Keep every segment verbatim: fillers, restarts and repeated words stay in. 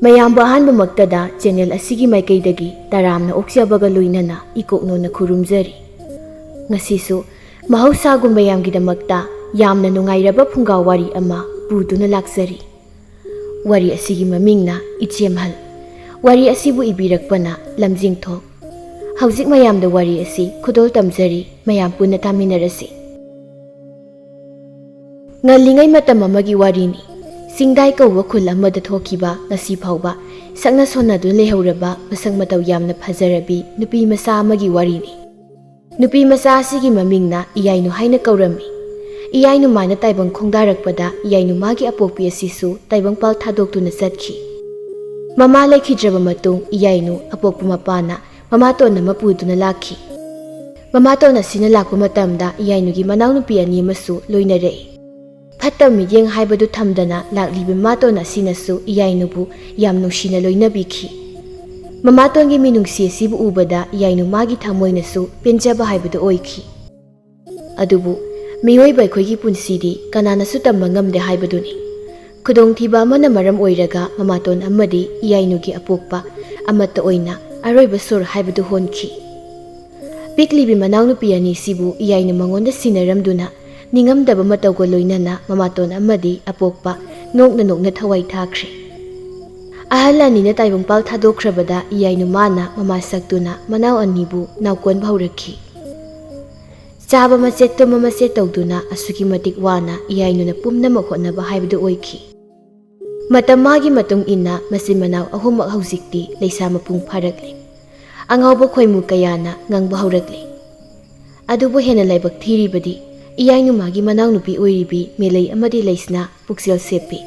ꯃꯌꯥꯝꯕꯨ ꯑꯍꯥꯟꯕꯃꯛꯇꯗ ꯆꯦꯅꯦꯜ ꯑꯁꯤꯒꯤ ꯃꯥꯏꯀꯩꯗꯒꯤ ꯇꯔꯥꯝꯅ ꯑꯣꯛꯆꯕꯒ ꯂꯣꯏꯅꯅ ꯏꯀꯣꯛꯅꯣꯅ ꯈꯨꯔꯨꯝꯖꯔꯤ꯫ ꯉꯁꯤꯁꯨ ꯃꯍꯧꯁꯥꯒꯨꯝ ꯃꯌꯥꯝꯒꯤꯗꯃꯛꯇ ꯌꯥꯝꯅ ꯅꯨꯡꯉꯥꯏꯔꯕ ꯐꯨꯡꯒꯥ ꯋꯥꯔꯤ ꯑꯃ ꯄꯨꯗꯨꯅ ꯂꯥꯛꯆꯔꯤ꯫ ꯋꯥꯔꯤ ꯑꯁꯤꯒꯤ ꯃꯃꯤꯡꯅ ꯏꯆꯦꯝꯍꯜ꯫ ꯋꯥꯔꯤ ꯑꯁꯤꯕꯨ ꯏꯕꯤꯔꯛꯄꯅ ꯂꯝꯖꯤꯡꯊꯣꯛ꯫ ꯍꯧꯖꯤꯛ ꯃꯌꯥꯝꯗ ꯋꯥꯔꯤ ꯑꯁꯤ ꯈꯨꯗꯣꯜ ꯇꯝꯖꯔꯤ, ꯃꯌꯥꯝ ꯄꯨꯟꯅ ꯇꯥꯃꯤꯟꯅꯔꯁꯤ꯫ ꯉꯜꯂꯤꯉꯩ ꯃꯇꯝ ꯑꯃꯒꯤ ꯋꯥꯔꯤꯅꯤ꯫ ꯆꯤꯡꯗꯥꯏ ꯀꯧꯕ ꯈꯨꯜ ꯑꯃꯗ ꯊꯣꯛꯈꯤꯕ ꯉꯁꯤ ꯐꯥꯎꯕ ꯁꯛꯅ ꯁꯣꯟꯅꯗꯨꯅ ꯂꯩꯍꯧꯔꯕ ꯃꯁꯛ ꯃꯇꯧ ꯌꯥꯝꯅ ꯐꯖꯔꯕꯤ ꯅꯨꯄꯤ ꯃꯆꯥ ꯑꯃꯒꯤ ꯋꯥꯔꯤꯅꯤ꯫ ꯅꯨꯄꯤ ꯃꯆꯥ ꯑꯁꯤꯒꯤ ꯃꯃꯤꯡꯅ ꯏꯌꯥꯏꯅꯨ ꯍꯥꯏꯅ ꯀꯧꯔꯝꯃꯤ꯫ ꯏꯌꯥꯏꯅꯨ ꯃꯥꯅ ꯇꯥꯏꯕꯪ ꯈꯣꯡꯗꯥꯔꯛꯄꯗ ꯏꯌꯥꯏꯅꯨ ꯃꯥꯒꯤ ꯑꯄꯣꯛꯄꯤ ꯑꯁꯤꯁꯨ ꯇꯥꯏꯕꯪꯄꯥꯜ ꯊꯥꯗꯣꯛꯇꯨꯅ ꯆꯠꯈꯤ꯫ ꯃꯃꯥ ꯂꯩꯈꯤꯗ꯭ꯔꯕ ꯃꯇꯨꯡ ꯏꯌꯥꯏꯅꯨ ꯑꯄꯣꯛꯄ ꯃꯄꯥꯅ ꯃꯃꯥꯇꯣꯟ ꯑꯃ ꯄꯨꯗꯨꯅ ꯂꯥꯛꯈꯤ꯫ ꯃꯃꯥꯇꯣꯟ ꯑꯁꯤꯅ ꯂꯥꯛꯄ ꯃꯇꯝꯗ ꯏꯌꯥꯏꯅꯨꯒꯤ ꯃꯅꯥꯎꯅꯨꯄꯤ ꯑꯅꯤ ꯑꯃꯁꯨ ꯂꯣꯏꯅꯔꯛꯏ꯫ ꯐꯠꯇꯕ ꯃꯤꯠꯌꯦꯡ ꯍꯥꯏꯕꯗꯨ ꯊꯝꯗꯅ ꯂꯥꯛꯂꯤꯕ ꯃꯃꯥꯇꯣꯟ ꯑꯁꯤꯅꯁꯨ ꯏꯌꯥꯏꯅꯨꯕꯨ ꯌꯥꯝ ꯅꯨꯡꯁꯤꯅ ꯂꯣꯏꯅꯕꯤꯈꯤ꯫ ꯃꯃꯥꯇꯣꯟꯒꯤ ꯃꯤꯅꯨꯡꯁꯤ ꯑꯁꯤꯕꯨ ꯎꯕꯗ ꯏꯌꯥꯏꯅꯨ ꯃꯥꯒꯤ ꯊꯃꯣꯏꯅꯁꯨ ꯄꯦꯟꯖꯕ ꯍꯥꯏꯕꯗꯨ ꯑꯣꯏꯈꯤ꯫ ꯑꯗꯨꯕꯨ ꯃꯤꯑꯣꯏꯕ ꯑꯩꯈꯣꯏꯒꯤ ꯄꯨꯟꯁꯤꯗꯤ ꯀꯅꯥꯅꯁꯨ ꯇꯝꯕ ꯉꯝꯗꯦ ꯍꯥꯏꯕꯗꯨꯅꯤ꯫ ꯈꯨꯗꯣꯡꯊꯤꯕ ꯑꯃꯅ ꯃꯔꯝ ꯑꯣꯏꯔꯒ ꯃꯃꯥꯇꯣꯟ ꯑꯃꯗꯤ ꯏꯌꯥꯏꯅꯨꯒꯤ ꯑꯄꯣꯛꯄ ꯑꯃꯠꯇ ꯑꯣꯏꯅ ꯑꯔꯣꯏꯕ ꯁꯣꯔ ꯍꯥꯏꯕꯗꯨ ꯍꯣꯟꯈꯤ꯫ ꯄꯤꯛꯂꯤꯕꯤ ꯃꯅꯥꯎꯅꯨꯄꯤ ꯑꯅꯤꯁꯤꯕꯨ ꯏꯌꯥꯏꯅꯨ ꯃꯉꯣꯟꯗ ꯁꯤꯟꯅꯔꯝꯗꯨꯅ ꯅꯤꯡꯉꯝꯗꯕ ꯃꯇꯧꯒ ꯂꯣꯏꯅꯅ ꯃꯃꯥꯇꯣꯟ ꯑꯃꯗꯤ ꯑꯄꯣꯛꯄ ꯅꯣꯛꯅ ꯅꯣꯛꯅ ꯊꯋꯥꯏ ꯊꯥꯈ꯭ꯔꯦ꯫ ꯑꯍꯜ ꯑꯅꯤꯅ ꯇꯥꯏꯕꯪꯄꯥꯜ ꯊꯥꯗꯣꯛꯈ꯭ꯔꯕꯗ ꯏꯌꯥꯏꯅꯨ ꯃꯥꯅ ꯃꯃꯥ ꯁꯛꯇꯨꯅ ꯃꯅꯥꯎ ꯑꯅꯤꯕꯨ ꯅꯥꯎꯀꯣꯟꯕ ꯍꯧꯔꯛꯈꯤ꯫ ꯆꯥꯕ ꯃꯆꯦꯠ ꯇꯨꯝꯕ ꯃꯆꯦꯠ ꯇꯧꯗꯨꯅ ꯑꯁꯨꯛꯀꯤ ꯃꯇꯤꯛ ꯋꯥꯅ ꯏꯌꯥꯏꯅꯨꯅ ꯄꯨꯝꯅꯃꯛ ꯍꯣꯠꯅꯕ ꯍꯥꯏꯕꯗꯨ ꯑꯣꯏꯈꯤ꯫ ꯃꯇꯝ ꯃꯥꯒꯤ ꯃꯇꯨꯡ ꯏꯟꯅ ꯃꯆꯤꯟ ꯃꯅꯥꯎ ꯑꯍꯨꯝꯃꯛ ꯍꯧꯖꯤꯛꯇꯤ ꯂꯩꯁꯥ ꯃꯄꯨꯡ ꯐꯥꯔꯛꯂꯦ꯫ ꯑꯉꯥꯎꯕ ꯈꯣꯏꯃꯨ ꯀꯌꯥꯅ ꯉꯥꯡꯕ ꯍꯧꯔꯛꯂꯦ꯫ ꯑꯗꯨꯕꯨ ꯍꯦꯟꯅ ꯂꯥꯏꯕꯛ ꯊꯤꯔꯤꯕꯗꯤ ꯏꯌꯥꯏꯅꯨ ꯃꯥꯒꯤ ꯃꯅꯥꯎꯅꯨꯄꯤ ꯑꯣꯏꯔꯤꯕꯤ ꯃꯦꯂꯩ ꯑꯃꯗꯤ ꯂꯩꯁꯅꯥ ꯄꯨꯛꯆꯦꯜ ꯁꯦꯞꯄꯤ,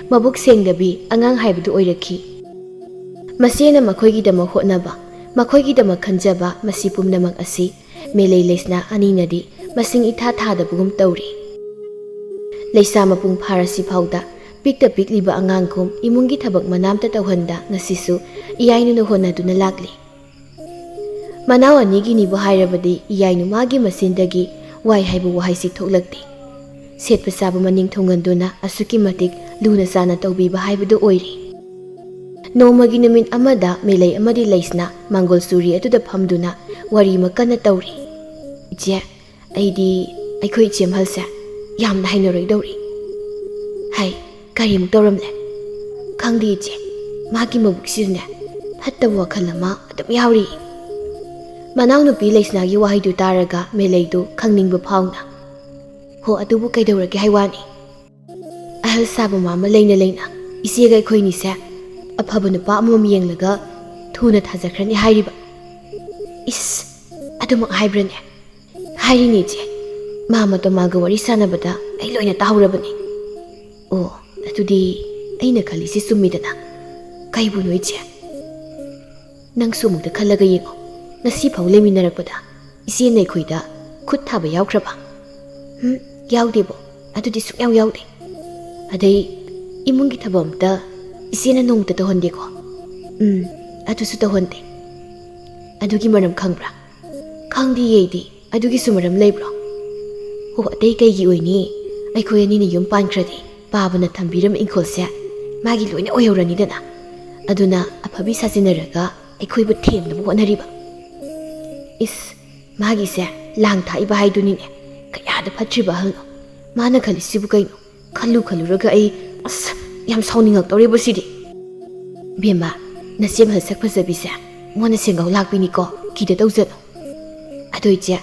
ꯃꯕꯨꯛ ꯁꯦꯡꯗꯕꯤ ꯑꯉꯥꯡ ꯍꯥꯏꯕꯗꯨ ꯑꯣꯏꯔꯛꯈꯤ꯫ ꯃꯆꯦꯅ ꯃꯈꯣꯏꯒꯤꯗꯃꯛ ꯍꯣꯠꯅꯕ, ꯃꯈꯣꯏꯒꯤꯗꯃꯛ ꯈꯟꯖꯕ, ꯃꯁꯤ ꯄꯨꯝꯅꯃꯛ ꯑꯁꯤ ꯃꯦꯂꯩ ꯂꯩꯁꯅꯥ ꯑꯅꯤꯅꯗꯤ ꯃꯁꯤꯡ ꯏꯊꯥ ꯊꯥꯗꯕꯒꯨꯝ ꯇꯧꯔꯤ꯫ ꯂꯩꯁꯥ ꯃꯄꯨꯡ ꯐꯥꯔꯁꯤ ꯐꯥꯎꯗ ꯄꯤꯛꯇ ꯄꯤꯛꯂꯤꯕ ꯑꯉꯥꯡꯒꯨꯝ ꯏꯃꯨꯡꯒꯤ ꯊꯕꯛ ꯃꯅꯥꯝꯇ ꯇꯧꯍꯟꯗ ꯉꯁꯤꯁꯨ ꯏꯌꯥꯏꯅꯨꯅ ꯍꯣꯠꯅꯗꯨꯅ ꯂꯥꯛꯂꯤ꯫ ꯃꯅꯥꯎ ꯑꯅꯤꯒꯤꯅꯤꯕꯨ ꯍꯥꯏꯔꯕꯗꯤ ꯏꯌꯥꯏꯅꯨ ꯃꯥꯒꯤ ꯃꯆꯤꯟꯗꯒꯤ ꯋꯥꯏ ꯍꯥꯏꯕ ꯋꯥꯍꯩꯁꯤ ꯊꯣꯛꯂꯛꯇꯦ꯫ ꯁꯦꯠꯄ ꯆꯥꯕ ꯃꯅꯤꯡ ꯊꯨꯡꯍꯟꯗꯨꯅ ꯑꯁꯨꯛꯀꯤ ꯃꯇꯤꯛ ꯂꯨꯅ ꯆꯥꯅ ꯇꯧꯕꯤꯕ ꯍꯥꯏꯕꯗꯨ ꯑꯣꯏꯔꯤ꯫ ꯅꯣꯡꯃꯒꯤ ꯅꯨꯃꯤꯠ ꯑꯃꯗ ꯃꯦꯂꯩ ꯑꯃꯗꯤ ꯂꯩꯁꯅꯥ ꯃꯪꯒꯣꯜ ꯆꯨꯔꯤ ꯑꯗꯨꯗ ꯐꯝꯗꯨꯅ ꯋꯥꯔꯤ ꯑꯃ ꯀꯟꯅ ꯇꯧꯔꯤ꯫ "ꯏꯆꯦ, ꯑꯩꯗꯤ ꯑꯩꯈꯣꯏ ꯏꯆꯦꯝꯍꯜꯁꯦ ꯌꯥꯝꯅ ꯍꯩꯅꯔꯣꯏꯗꯧꯔꯤ꯫" "ꯍꯥꯏ, ꯀꯔꯤꯃꯨꯛ ꯇꯧꯔꯝꯂꯦ?" "ꯈꯪꯗꯦ ꯏꯆꯦ, ꯃꯥꯒꯤ ꯃꯕꯨꯛꯁꯤꯗꯅꯦ ꯐꯠꯇꯕ ꯋꯥꯈꯜ ꯑꯃ ꯑꯗꯨꯝ ꯌꯥꯎꯔꯤ꯫" ꯃꯅꯥꯎꯅꯨꯄꯤ ꯂꯩꯁꯅꯥꯒꯤ ꯋꯥꯍꯩꯗꯨ ꯇꯥꯔꯒ ꯃꯦꯂꯩꯗꯨ ꯈꯪꯅꯤꯡꯕ ꯐꯥꯎꯅ, "ꯍꯣ, ꯑꯗꯨꯕꯨ ꯀꯩꯗꯧꯔꯒꯦ ꯍꯥꯏ ꯋꯥꯅꯤ?" "ꯑꯍꯜ ꯁꯥꯕ ꯃꯥ ꯑꯃ ꯂꯩꯅ ꯂꯩꯅ ꯏꯆꯦꯒ ꯑꯩꯈꯣꯏꯅꯤꯁꯦ ꯑꯐꯕ ꯅꯨꯄꯥ ꯑꯃꯃꯝ ꯌꯦꯡꯂꯒ ꯊꯨꯅ ꯊꯥꯖꯈ꯭ꯔꯅꯤ ꯍꯥꯏꯔꯤꯕ꯫" "ꯏꯁ, ꯑꯗꯨꯃꯛ ꯍꯥꯏꯕ꯭ꯔꯅꯦ?" "ꯍꯥꯏꯔꯤꯅꯦ ꯏꯆꯦ, ꯃꯥ ꯃꯇꯣ ꯃꯥꯒ ꯋꯥꯔꯤ ꯁꯥꯟꯅꯕꯗ ꯑꯩ ꯂꯣꯏꯅ ꯇꯥꯍꯧꯔꯕꯅꯤ꯫" "ꯑꯣ, ꯑꯗꯨꯗꯤ ꯑꯩꯅ ꯈꯜꯂꯤꯁꯤ ꯆꯨꯝꯃꯤꯗꯅ꯫ ꯀꯩꯕꯨꯅꯣ ꯏꯆꯦ?" "ꯅꯪꯁꯨ ꯑꯃꯨꯛꯇ ꯈꯜꯂꯒ ꯌꯦꯡꯉꯣ, ꯉꯁꯤ ꯐꯥꯎ ꯂꯩꯃꯤꯟꯅꯔꯛꯄꯗ ꯏꯆꯦꯅ ꯑꯩꯈꯣꯏꯗ ꯈꯨꯠ ꯊꯥꯕ ꯌꯥꯎꯈ꯭ꯔꯕ?" "ꯎꯝ, ꯌꯥꯎꯗꯦꯕꯣ, ꯑꯗꯨꯗꯤ ꯁꯨꯡꯌꯥꯎ ꯌꯥꯎꯗꯦ꯫ ꯑꯗꯩ ꯏꯃꯨꯡꯒꯤ ꯊꯕꯛ ꯑꯝꯇ ꯏꯆꯦꯅ ꯅꯣꯡꯃꯇ ꯇꯧꯍꯟꯗꯦꯀꯣ?" "ꯎꯝ, ꯑꯗꯨꯁꯨ ꯇꯧꯍꯟꯗꯦ꯫" "ꯑꯗꯨꯒꯤ ꯃꯔꯝ ꯈꯪꯕ꯭ꯔꯥ?" "ꯈꯪꯗꯤꯌꯦ ꯑꯩꯗꯤ꯫ ꯑꯗꯨꯒꯤꯁꯨ ꯃꯔꯝ ꯂꯩꯕ꯭ꯔꯣ?" "ꯑꯣ, ꯑꯇꯩ ꯀꯩꯒꯤ ꯑꯣꯏꯅꯤ? ꯑꯩꯈꯣꯏ ꯑꯅꯤꯅ ꯌꯨꯝ ꯄꯥꯟꯈ꯭ꯔꯗꯤ ꯄꯥꯕꯅ ꯊꯝꯕꯤꯔꯝꯕ ꯏꯪꯈꯣꯜꯁꯦ ꯃꯥꯒꯤ ꯂꯣꯏꯅ ꯑꯣꯏꯍꯧꯔꯅꯤꯗꯅ꯫ ꯑꯗꯨꯅ ꯑꯐꯕꯤ ꯁꯥꯖꯤꯟꯅꯔꯒ ꯑꯩꯈꯣꯏꯕꯨ ꯊꯦꯝꯅꯕ ꯍꯣꯠꯅꯔꯤꯕ꯫" "ꯏꯁ, ꯃꯥꯒꯤꯁꯦ ꯂꯥꯡ ꯊꯥꯛꯏꯕ ꯍꯥꯏꯗꯨꯅꯤꯅꯦ꯫ ꯀꯌꯥꯗ ꯐꯠꯇ꯭ꯔꯤꯕ ꯑꯍꯜꯅꯣ꯫ ꯃꯥꯅ ꯈꯜꯂꯤꯁꯤꯕꯨ ꯀꯩꯅꯣ? ꯈꯜꯂꯨ ꯈꯜꯂꯨꯔꯒ ꯑꯩ, ꯑꯁ, ꯌꯥꯝ ꯁꯥꯎꯅꯤꯡꯉꯛꯇꯧꯔꯦꯕꯨ ꯁꯤꯗꯤ꯫" "ꯕꯦꯝꯃ, ꯅꯆꯦꯝꯍꯜ ꯁꯛ ꯐꯖꯕꯤꯁꯦ ꯃꯣꯟꯅ ꯁꯦꯡꯒꯥꯎ ꯂꯥꯛꯄꯤꯅꯤꯀꯣ, ꯀꯤꯗ ꯇꯧꯖꯅꯨ꯫" "ꯑꯗꯣ ꯏꯆꯦ,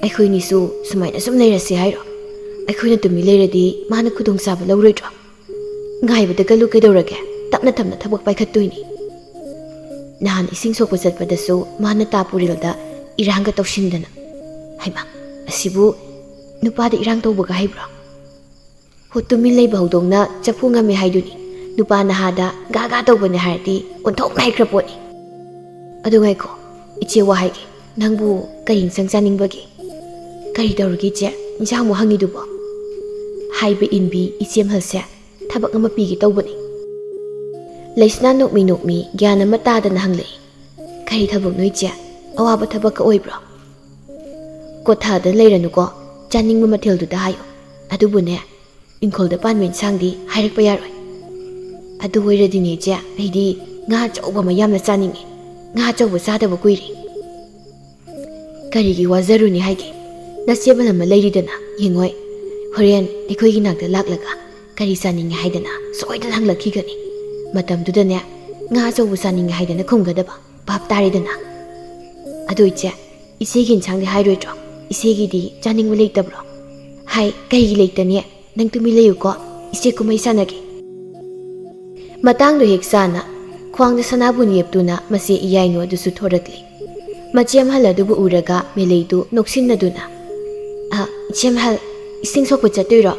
ꯑꯩꯈꯣꯏꯅꯤꯁꯨ ꯁꯨꯃꯥꯏꯅ ꯁꯨꯝ ꯂꯩꯔꯁꯤ ꯍꯥꯏꯔꯣ? ꯑꯩꯈꯣꯏꯅ ꯇꯨꯃꯤꯟ ꯂꯩꯔꯗꯤ ꯃꯥꯅ ꯈꯨꯗꯣꯡꯆꯥꯕ ꯂꯧꯔꯣꯏꯗ꯭ꯔꯣ? ꯉꯥꯏꯕꯗ ꯀꯜꯂꯨ ꯀꯩꯗꯧꯔꯒꯦ? ꯇꯞꯅ ꯇꯞꯅ ꯊꯕꯛ ꯄꯥꯏꯈꯠꯇꯣꯏꯅꯤ꯫ ꯅꯍꯥꯟ ꯏꯁꯤꯡ ꯁꯣꯛꯄ ꯆꯠꯄꯗꯁꯨ ꯃꯥꯅ ꯇꯥ ꯄꯨꯔꯦꯜꯗ ꯏꯔꯥꯡꯒ ꯇꯧꯁꯤꯟꯗꯅ꯫" "ꯍꯩꯃꯥ, ꯑꯁꯤꯕꯨ ꯅꯨꯄꯥꯗ ꯏꯔꯥꯡ ꯇꯧꯕꯒ ꯍꯩꯕ꯭ꯔꯣ?" "ꯍꯣ, ꯇꯨꯃꯤꯟ ꯂꯩꯕ ꯍꯧꯗꯣꯡꯅ ꯆꯐꯨ ꯉꯝꯃꯦ ꯍꯥꯏꯗꯨꯅꯤ꯫ ꯅꯨꯄꯥ ꯅꯍꯥꯗ ꯒꯥ ꯒꯥ ꯇꯧꯕꯅꯦ ꯍꯥꯏꯔꯗꯤ ꯑꯣꯟꯊꯣꯛꯅ ꯍꯩꯈ꯭ꯔ ꯄꯣꯠꯅꯤ꯫" "ꯑꯗꯨ ꯉꯥꯏꯈꯣ, ꯏꯆꯦ ꯋꯥ ꯍꯥꯏꯒꯦ꯫ ꯅꯪꯕꯨ ꯀꯔꯤ ꯏꯟꯁꯥꯡ ꯆꯥꯅꯤꯡꯕꯒꯦ?" "ꯀꯔꯤ ꯇꯧꯔꯒꯦ ꯏꯆꯦ? ꯏꯟꯁꯥꯡ ꯑꯃꯨꯛ ꯍꯪꯉꯤꯗꯨꯕꯣ?" "ꯍꯥꯏꯕ ꯏꯟꯕꯤ ꯏꯆꯦꯝꯍꯜꯁꯦ ꯊꯕꯛ ꯑꯃ ꯄꯤꯒꯦ ꯇꯧꯕꯅꯤ꯫" ꯂꯩꯁꯅꯥ ꯅꯣꯛꯃꯤ ꯅꯣꯛꯃꯤ ꯒ꯭ꯌꯥꯟ ꯑꯃ ꯇꯥꯗꯅ ꯍꯪꯂꯛꯏ꯫ "ꯀꯔꯤ ꯊꯕꯛꯅꯣ ꯏꯆꯦ? ꯑꯋꯥꯕ ꯊꯕꯛꯀ ꯑꯣꯏꯕ꯭ꯔꯣ?" "ꯀꯣꯊꯥꯗ ꯂꯩꯔꯅꯨꯀꯣ, ꯆꯥꯅꯤꯡꯕ ꯃꯊꯦꯜꯗꯨꯗ ꯍꯥꯏꯌꯨ꯫ ꯑꯗꯨꯕꯨꯅꯦ, ꯏꯪꯈꯣꯜꯗ ꯄꯥꯟꯕ ꯏꯟꯁꯥꯡꯗꯤ ꯍꯥꯏꯔꯛꯄ ꯌꯥꯔꯣꯏ꯫" ꯑꯗꯨ ꯑꯣꯏꯔꯗꯤꯅꯦ ꯏꯆꯦ, ꯑꯩꯗꯤ ꯉꯥ ꯑꯆꯧꯕ ꯑꯃ ꯌꯥꯝꯅ ꯆꯥꯅꯤꯡꯉꯤ꯫ ꯉꯥ ꯑꯆꯧꯕ ꯆꯥꯗꯕ ꯀꯨꯏꯔꯦ꯫ ꯀꯔꯤꯒꯤ ꯋꯥꯖꯔꯨꯅꯤ ꯍꯥꯏꯒꯦ? ꯅꯆꯦ ꯃꯅꯝ ꯑꯃ ꯂꯩꯔꯤꯗꯅ, ꯌꯦꯡꯉꯣꯏ꯫ ꯍꯣꯔꯦꯟ ꯑꯩꯈꯣꯏꯒꯤ ꯅꯥꯛꯇ ꯂꯥꯛꯂꯒ ꯀꯔꯤ ꯆꯥꯅꯤꯡꯉꯦ ꯍꯥꯏꯗꯅ ꯁꯣꯏꯗꯅ ꯍꯪꯂꯛꯈꯤꯒꯅꯤ꯫ ꯃꯇꯝꯗꯨꯗꯅꯦ, ꯉꯥ ꯑꯆꯧꯕ ꯆꯥꯅꯤꯡꯉꯦ ꯍꯥꯏꯗꯅ ꯈꯨꯝꯒꯗꯕ꯫ ꯚꯥꯞ ꯇꯥꯔꯦꯗꯅ? ꯑꯗꯨ ꯏꯆꯦ, ꯏꯆꯦꯒꯤ ꯏꯟꯁꯥꯡꯗꯤ ꯍꯥꯏꯔꯣꯏꯗ꯭ꯔꯣ? ꯏꯆꯦꯒꯤꯗꯤ ꯆꯥꯅꯤꯡꯕ ꯂꯩꯇꯕ꯭ꯔꯣ? ꯍꯥꯏ, ꯀꯩꯒꯤ ꯂꯩꯇꯅꯤ? ꯅꯪ ꯇꯨꯃꯤꯟ ꯂꯩꯌꯨꯀꯣ, ꯏꯆꯦ ꯀꯨꯝꯍꯩ ꯁꯥꯟꯅꯒꯦ꯫ ꯃꯇꯥꯡꯗꯨ ꯍꯦꯛ ꯆꯥꯅ ꯈ꯭ꯋꯥꯡꯗ ꯁꯅꯥꯕꯨꯟ ꯌꯦꯞꯇꯨꯅ ꯃꯆꯦ ꯏꯌꯥꯏꯅꯨ ꯑꯗꯨꯁꯨ ꯊꯣꯔꯛꯂꯦ꯫ ꯃꯆꯦꯝꯍꯜ ꯑꯗꯨꯕꯨ ꯎꯔꯒ ꯃꯦꯂꯩꯗꯨ ꯅꯣꯛꯁꯤꯟꯅꯗꯨꯅ, "ꯑ, ꯏꯆꯦꯝꯍꯜ, ꯏꯁꯤꯡ ꯁꯣꯛꯄ ꯆꯠꯇꯣꯏꯔꯣ?"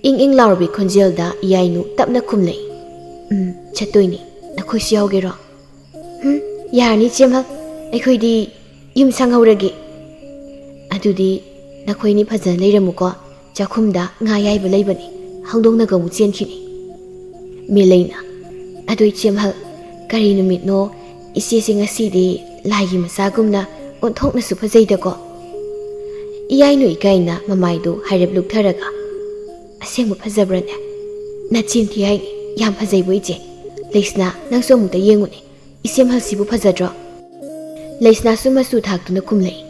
ꯏꯪ ꯏꯪ ꯂꯥꯎꯔꯕꯤ ꯈꯣꯟꯖꯦꯜꯗ ꯏꯌꯥꯏꯅꯨ ꯇꯞꯅ ꯈꯨꯝꯂꯛꯏ, "ꯎꯝ, ꯆꯠꯇꯣꯏꯅꯤ꯫ ꯅꯈꯣꯏꯁꯨ ꯌꯥꯎꯒꯦꯔꯣ?" "ꯍꯨꯝ, ꯌꯥꯔꯅꯤ ꯏꯆꯦꯝꯍꯜ, ꯑꯩꯈꯣꯏꯗꯤ ꯌꯨꯝ ꯁꯪꯍꯧꯔꯒꯦ꯫ ꯑꯗꯨꯗꯤ ꯅꯈꯣꯏꯅꯤ ꯐꯖꯅ ꯂꯩꯔꯝꯃꯨꯀꯣ꯫ ꯆꯥꯛꯈꯨꯝꯗ ꯉꯥ ꯌꯥꯏꯕ ꯂꯩꯕꯅꯤ, ꯍꯧꯗꯣꯡꯅꯒ ꯑꯃꯨꯛ ꯆꯦꯟꯈꯤꯅꯤ꯫" ꯃꯦꯂꯩꯅ, "ꯑꯗꯨ ꯏꯆꯦꯝꯍꯜ, ꯀꯔꯤ ꯅꯨꯃꯤꯠꯅꯣ? ꯏꯆꯦꯁꯦ ꯉꯁꯤꯗꯤ ꯂꯥꯏꯒꯤ ꯃꯆꯥꯒꯨꯝꯅ ꯑꯣꯟꯊꯣꯛꯅꯁꯨ ꯐꯖꯩꯗꯀꯣ꯫" ꯏꯌꯥꯏꯅꯨ ꯏꯀꯥꯏꯅ ꯃꯃꯥꯏꯗꯨ ꯍꯥꯏꯔꯞ ꯂꯨꯛꯊꯔꯒ, "ꯑꯁꯦꯡꯕ ꯐꯖꯕ꯭ꯔꯅꯦ? ꯅꯆꯤꯟ ꯊꯤ ꯍꯥꯏꯅꯤ, ꯌꯥꯝ ꯐꯖꯩꯕꯣ ꯏꯆꯦ꯫ ꯂꯩꯁꯅꯥ, ꯅꯪꯁꯨ ꯑꯃꯨꯛꯇ ꯌꯦꯡꯉꯨꯅꯦ, ꯏꯆꯦꯝꯍꯜꯁꯤꯕꯨ ꯐꯖꯗ꯭ꯔꯣ?" ꯂꯩꯁꯅꯥꯁꯨ ꯃꯆꯨ ꯊꯥꯛꯇꯨꯅ ꯈꯨꯝꯂꯛꯏ,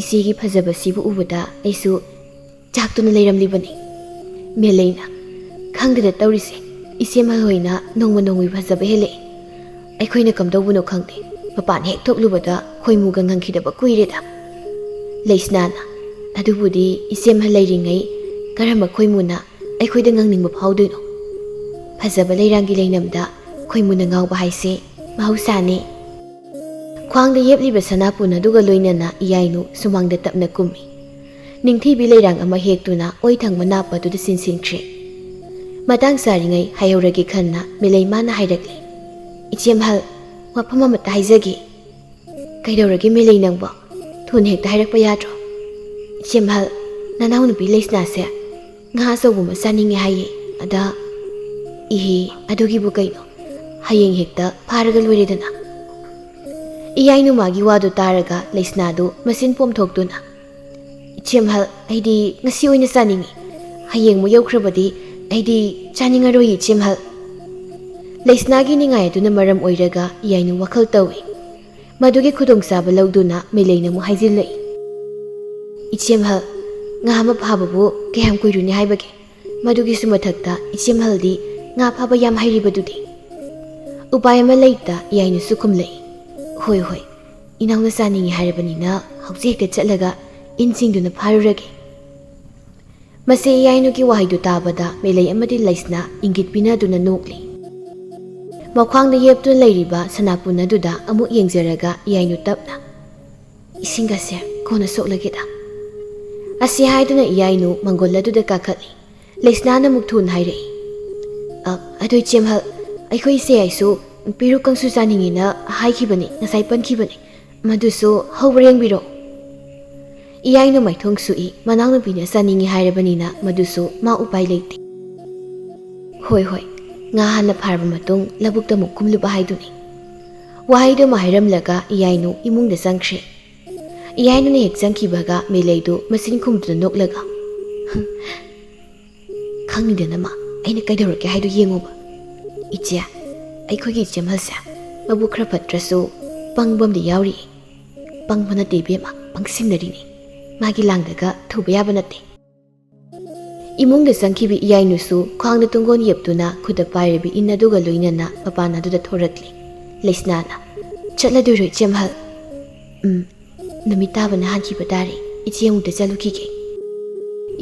"ꯏꯆꯦꯒꯤ ꯐꯖꯕꯁꯤꯕꯨ ꯎꯕꯗ ꯑꯩꯁꯨ ꯆꯥꯛꯇꯨꯅ ꯂꯩꯔꯝꯂꯤꯕꯅꯤ꯫" ꯃꯦꯂꯩꯅ, "ꯈꯪꯗꯦꯗ ꯇꯧꯔꯤꯁꯦ, ꯏꯆꯦꯝꯍꯜ ꯍꯣꯏꯅ ꯅꯣꯡꯃ ꯅꯣꯡꯃꯒꯤ ꯐꯖꯕ ꯍꯦꯜꯂꯛꯑꯦ꯫ ꯑꯩꯈꯣꯏꯅ ꯀꯝꯗꯧꯕꯅꯣ ꯈꯪꯗꯦ, ꯃꯄꯥꯟ ꯍꯦꯛ ꯊꯣꯛꯂꯨꯕꯗ ꯈꯣꯏꯃꯨꯒ ꯉꯪꯈꯤꯗꯕ ꯀꯨꯏꯔꯦꯗ꯫" ꯂꯩꯁꯅꯥꯅ, "ꯑꯗꯨꯕꯨꯗꯤ ꯏꯆꯦꯝꯍꯜ ꯂꯩꯔꯤꯉꯩ ꯀꯔꯝꯕ ꯈꯣꯏꯃꯨꯅ ꯑꯩꯈꯣꯏꯗ ꯉꯪꯅꯤꯡꯕ ꯐꯥꯎꯗꯣꯏꯅꯣ? ꯐꯖꯕ ꯂꯩꯔꯥꯡꯒꯤ ꯂꯩꯅꯝꯗ ꯈꯣꯏꯃꯨꯅ ꯉꯥꯎꯕ ꯍꯥꯏꯁꯦ ꯃꯍꯧꯁꯥꯅꯤ꯫" ꯈ꯭ꯋꯥꯡꯗ ꯌꯦꯞꯂꯤꯕ ꯁꯅꯥꯄꯨꯟ ꯑꯗꯨꯒ ꯂꯣꯏꯅꯅ ꯏꯌꯥꯏꯅꯨ ꯁꯨꯃꯥꯡꯗ ꯇꯞꯅ ꯀꯨꯝꯃꯤ꯫ ꯅꯤꯡꯊꯤꯕꯤ ꯂꯩꯔꯥꯡ ꯑꯃ ꯍꯦꯛꯇꯨꯅ ꯑꯣꯏ ꯊꯪꯕ ꯅꯥꯞꯄ ꯑꯗꯨꯗ ꯆꯤꯟꯁꯤꯟꯈ꯭ꯔꯦ꯫ ꯃꯇꯥꯡ ꯆꯥꯔꯤꯉꯩ ꯍꯥꯏꯍꯧꯔꯒꯦ ꯈꯟꯅ ꯃꯦꯂꯩꯃꯥꯅ ꯍꯥꯏꯔꯛꯂꯦ, "ꯏꯆꯦꯝꯍꯜ, ꯋꯥꯐꯝ ꯑꯃꯇ ꯍꯥꯏꯖꯒꯦ꯫" "ꯀꯩꯗꯧꯔꯒꯦ ꯃꯦꯂꯩ ꯅꯪꯕꯣ? ꯊꯨꯅ ꯍꯦꯛꯇ ꯍꯥꯏꯔꯛꯄ ꯌꯥꯗ꯭ꯔꯣ?" "ꯏꯆꯦꯝꯍꯜ, ꯅꯅꯥꯎꯅꯨꯄꯤ ꯂꯩꯁꯅꯥꯁꯦ ꯉꯥ ꯑꯆꯧꯕ ꯑꯃ ꯆꯥꯅꯤꯡꯉꯦ ꯍꯥꯏꯌꯦ꯫ ꯑꯗ..." "ꯏꯍꯦ, ꯑꯗꯨꯒꯤꯕꯨ ꯀꯩꯅꯣ? ꯍꯌꯦꯡ ꯍꯦꯛꯇ ꯐꯥꯔꯒ ꯂꯣꯏꯔꯦꯗꯅ꯫" ꯏꯌꯥꯏ ꯅꯨꯃꯥꯒꯤ ꯋꯥꯗꯨ ꯇꯥꯔꯒ ꯂꯩꯁꯅꯥꯗꯨ ꯃꯆꯤꯟ ꯄꯣꯝꯊꯣꯛꯇꯨꯅ, "ꯏꯆꯦꯝꯍꯜ, ꯑꯩꯗꯤ ꯉꯁꯤ ꯑꯣꯏꯅ ꯆꯥꯅꯤꯡꯏ꯫ ꯍꯌꯦꯡꯃꯨꯛ ꯌꯧꯈ꯭ꯔꯕꯗꯤ "ꯑꯩꯗꯤ ꯆꯥꯅꯤꯡꯉꯔꯣꯏ, ꯏꯆꯦꯝꯍꯜ꯫" ꯂꯩꯁꯅꯥꯒꯤ ꯅꯤꯡꯉꯥꯏ ꯑꯗꯨꯅ ꯃꯔꯝ ꯑꯣꯏꯔꯒ ꯏꯌꯥꯏꯅꯨ ꯋꯥꯈꯜ ꯇꯧꯏ꯫ ꯃꯗꯨꯒꯤ ꯈꯨꯗꯣꯡꯆꯥꯕ ꯂꯧꯗꯨꯅ ꯃꯦꯂꯩꯅ ꯑꯃꯨꯛ ꯍꯥꯏꯖꯤꯜꯂꯛꯏ, "ꯏꯆꯦꯝꯍꯜ, ꯉꯥ ꯑꯃ ꯐꯥꯕꯕꯨ ꯀꯌꯥꯝ ꯀꯨꯏꯔꯨꯅꯤ ꯍꯥꯏꯕꯒꯦ? ꯃꯗꯨꯒꯤꯁꯨ ꯃꯊꯛꯇ ꯏꯆꯦꯝꯍꯜꯗꯤ ꯉꯥ ꯐꯥꯕ ꯌꯥꯝ ꯍꯩꯔꯤꯕꯗꯨꯗꯤ꯫" ꯎꯄꯥꯏ ꯑꯃ ꯂꯩꯇ ꯏꯌꯥꯏꯅꯨꯁꯨ ꯈꯨꯝꯂꯛꯏ, "ꯍꯣꯏ, ꯍꯣꯏ, ꯏꯅꯥꯎꯅ ꯆꯥꯅꯤꯡꯉꯤ ꯍꯥꯏꯔꯕꯅꯤꯅ ꯍꯧꯖꯤꯛ ꯍꯦꯛꯇ ꯆꯠꯂꯒ ꯏꯟꯁꯤꯡꯗꯨꯅ ꯐꯥꯔꯨꯔꯒꯦ꯫" ꯃꯁꯤ ꯏꯌꯥꯏꯅꯨꯒꯤ ꯋꯥꯍꯩꯗꯨ ꯇꯥꯕꯗ ꯃꯦꯂꯩ ꯑꯃꯗꯤ ꯂꯩꯁꯅꯥ ꯏꯪꯒꯤꯠ ꯄꯤꯅꯗꯨꯅ ꯅꯣꯛꯂꯤ꯫ ꯃꯈ꯭ꯋꯥꯡꯗ ꯌꯦꯞꯇꯨꯅ ꯂꯩꯔꯤꯕ ꯁꯅꯥꯄꯨꯟ ꯑꯗꯨꯗ ꯑꯃꯨꯛ ꯌꯦꯡꯖꯔꯒ ꯏꯌꯥꯏꯅꯨ ꯇꯞꯅ, "ꯏꯁꯤꯡꯒꯁꯦ ꯀꯣꯟꯅ ꯁꯣꯛꯂꯒꯦꯗ꯫" ꯑꯁꯤ ꯍꯥꯏꯗꯨꯅ ꯏꯌꯥꯏꯅꯨ ꯃꯪꯒꯣꯜ ꯑꯗꯨꯗ ꯀꯥꯈꯠꯂꯤ꯫ ꯂꯩꯁꯅꯥꯅ ꯑꯃꯨꯛ ꯊꯨꯅ ꯍꯥꯏꯔꯛꯏ, "ꯑ, ꯑꯗꯨ ꯏꯆꯦꯝꯍꯜ, ꯑꯩꯈꯣꯏ ꯏꯆꯦ ꯑꯩꯁꯨ ꯄꯦꯔꯨꯛ ꯀꯥꯡꯁꯨ ꯆꯥꯅꯤꯡꯉꯦꯅ ꯍꯥꯏꯈꯤꯕꯅꯤ, ꯉꯁꯥꯏ ꯄꯟꯈꯤꯕꯅꯤ꯫ ꯃꯗꯨꯁꯨ ꯍꯧꯕ꯭ꯔꯥ ꯌꯦꯡꯕꯤꯔꯣ꯫" ꯏꯌꯥꯏꯅꯨ ꯃꯥꯏꯊꯣꯡ ꯁꯨꯛꯏ, ꯃꯅꯥꯎꯅꯨꯄꯤꯅ ꯆꯥꯅꯤꯡꯉꯤ ꯍꯥꯏꯔꯕꯅꯤꯅ ꯃꯗꯨꯁꯨ ꯃꯥ ꯎꯄꯥꯏ ꯂꯩꯇꯦ꯫ "ꯍꯣꯏ, ꯍꯣꯏ, ꯉꯥ ꯍꯥꯟꯅ ꯐꯥꯔꯕ ꯃꯇꯨꯡ ꯂꯧꯕꯨꯛꯇ ꯑꯃꯨꯛ ꯀꯨꯝꯂꯨꯕ ꯍꯥꯏꯗꯨꯅꯤ꯫" ꯋꯥꯍꯩꯗꯨ ꯑꯃ ꯍꯥꯏꯔꯝꯂꯒ ꯏꯌꯥꯏꯅꯨ ꯏꯃꯨꯡꯗ ꯆꯪꯈ꯭ꯔꯦ꯫ ꯏꯌꯥꯏꯅꯨꯅ ꯍꯦꯛ ꯆꯪꯈꯤꯕꯒ ꯃꯦꯂꯩꯗꯨ ꯃꯆꯤꯟ ꯈꯨꯝꯗꯨꯅ ꯅꯣꯛꯂꯒ, "ꯈꯪꯉꯤꯗꯅ ꯃꯥ, ꯑꯩꯅ ꯀꯩꯗꯧꯔꯛꯀꯦ ꯍꯥꯏꯗꯨ ꯌꯦꯡꯉꯣꯕ꯫ ꯏꯆꯦ, ꯑꯩꯈꯣꯏꯒꯤ ꯏꯆꯦꯝꯍꯜꯁꯦ ꯃꯕꯨꯛ ꯈꯔ ꯐꯠꯇ꯭ꯔꯁꯨ ꯄꯪꯕ ꯑꯃꯗꯤ ꯌꯥꯎꯔꯤ꯫ ꯄꯪꯕ ꯅꯠꯇꯦ ꯏꯕꯦꯝꯃ, ꯄꯪꯁꯤꯟꯅꯔꯤꯅꯤ꯫ ꯃꯥꯒꯤ ꯂꯥꯡꯗꯒ ꯊꯨꯕ ꯌꯥꯕ ꯅꯠꯇꯦ꯫" ꯏꯃꯨꯡꯗ ꯆꯪꯈꯤꯕ ꯏꯌꯥꯏꯅꯨꯁꯨ ꯈ꯭ꯋꯥꯡꯗ ꯇꯨꯡꯒꯣꯟ ꯌꯦꯞꯇꯨꯅ ꯈꯨꯠꯇ ꯄꯥꯏꯔꯤꯕ ꯏꯟ ꯑꯗꯨꯒ ꯂꯣꯏꯅꯅ ꯃꯄꯥꯟ ꯑꯗꯨꯗ ꯊꯣꯔꯛꯂꯤ꯫ ꯂꯩꯁꯅꯥꯅ, "ꯆꯠꯂꯗꯣꯏꯔꯣ ꯏꯆꯦꯝꯍꯜ?" "ꯎꯝ, ꯅꯨꯃꯤꯠ ꯇꯥꯕꯅ ꯍꯥꯟꯈꯤꯕ ꯇꯥꯔꯦ, ꯏꯆꯦ ꯑꯃꯨꯛꯇ ꯆꯠꯂꯨꯈꯤꯒꯦ꯫"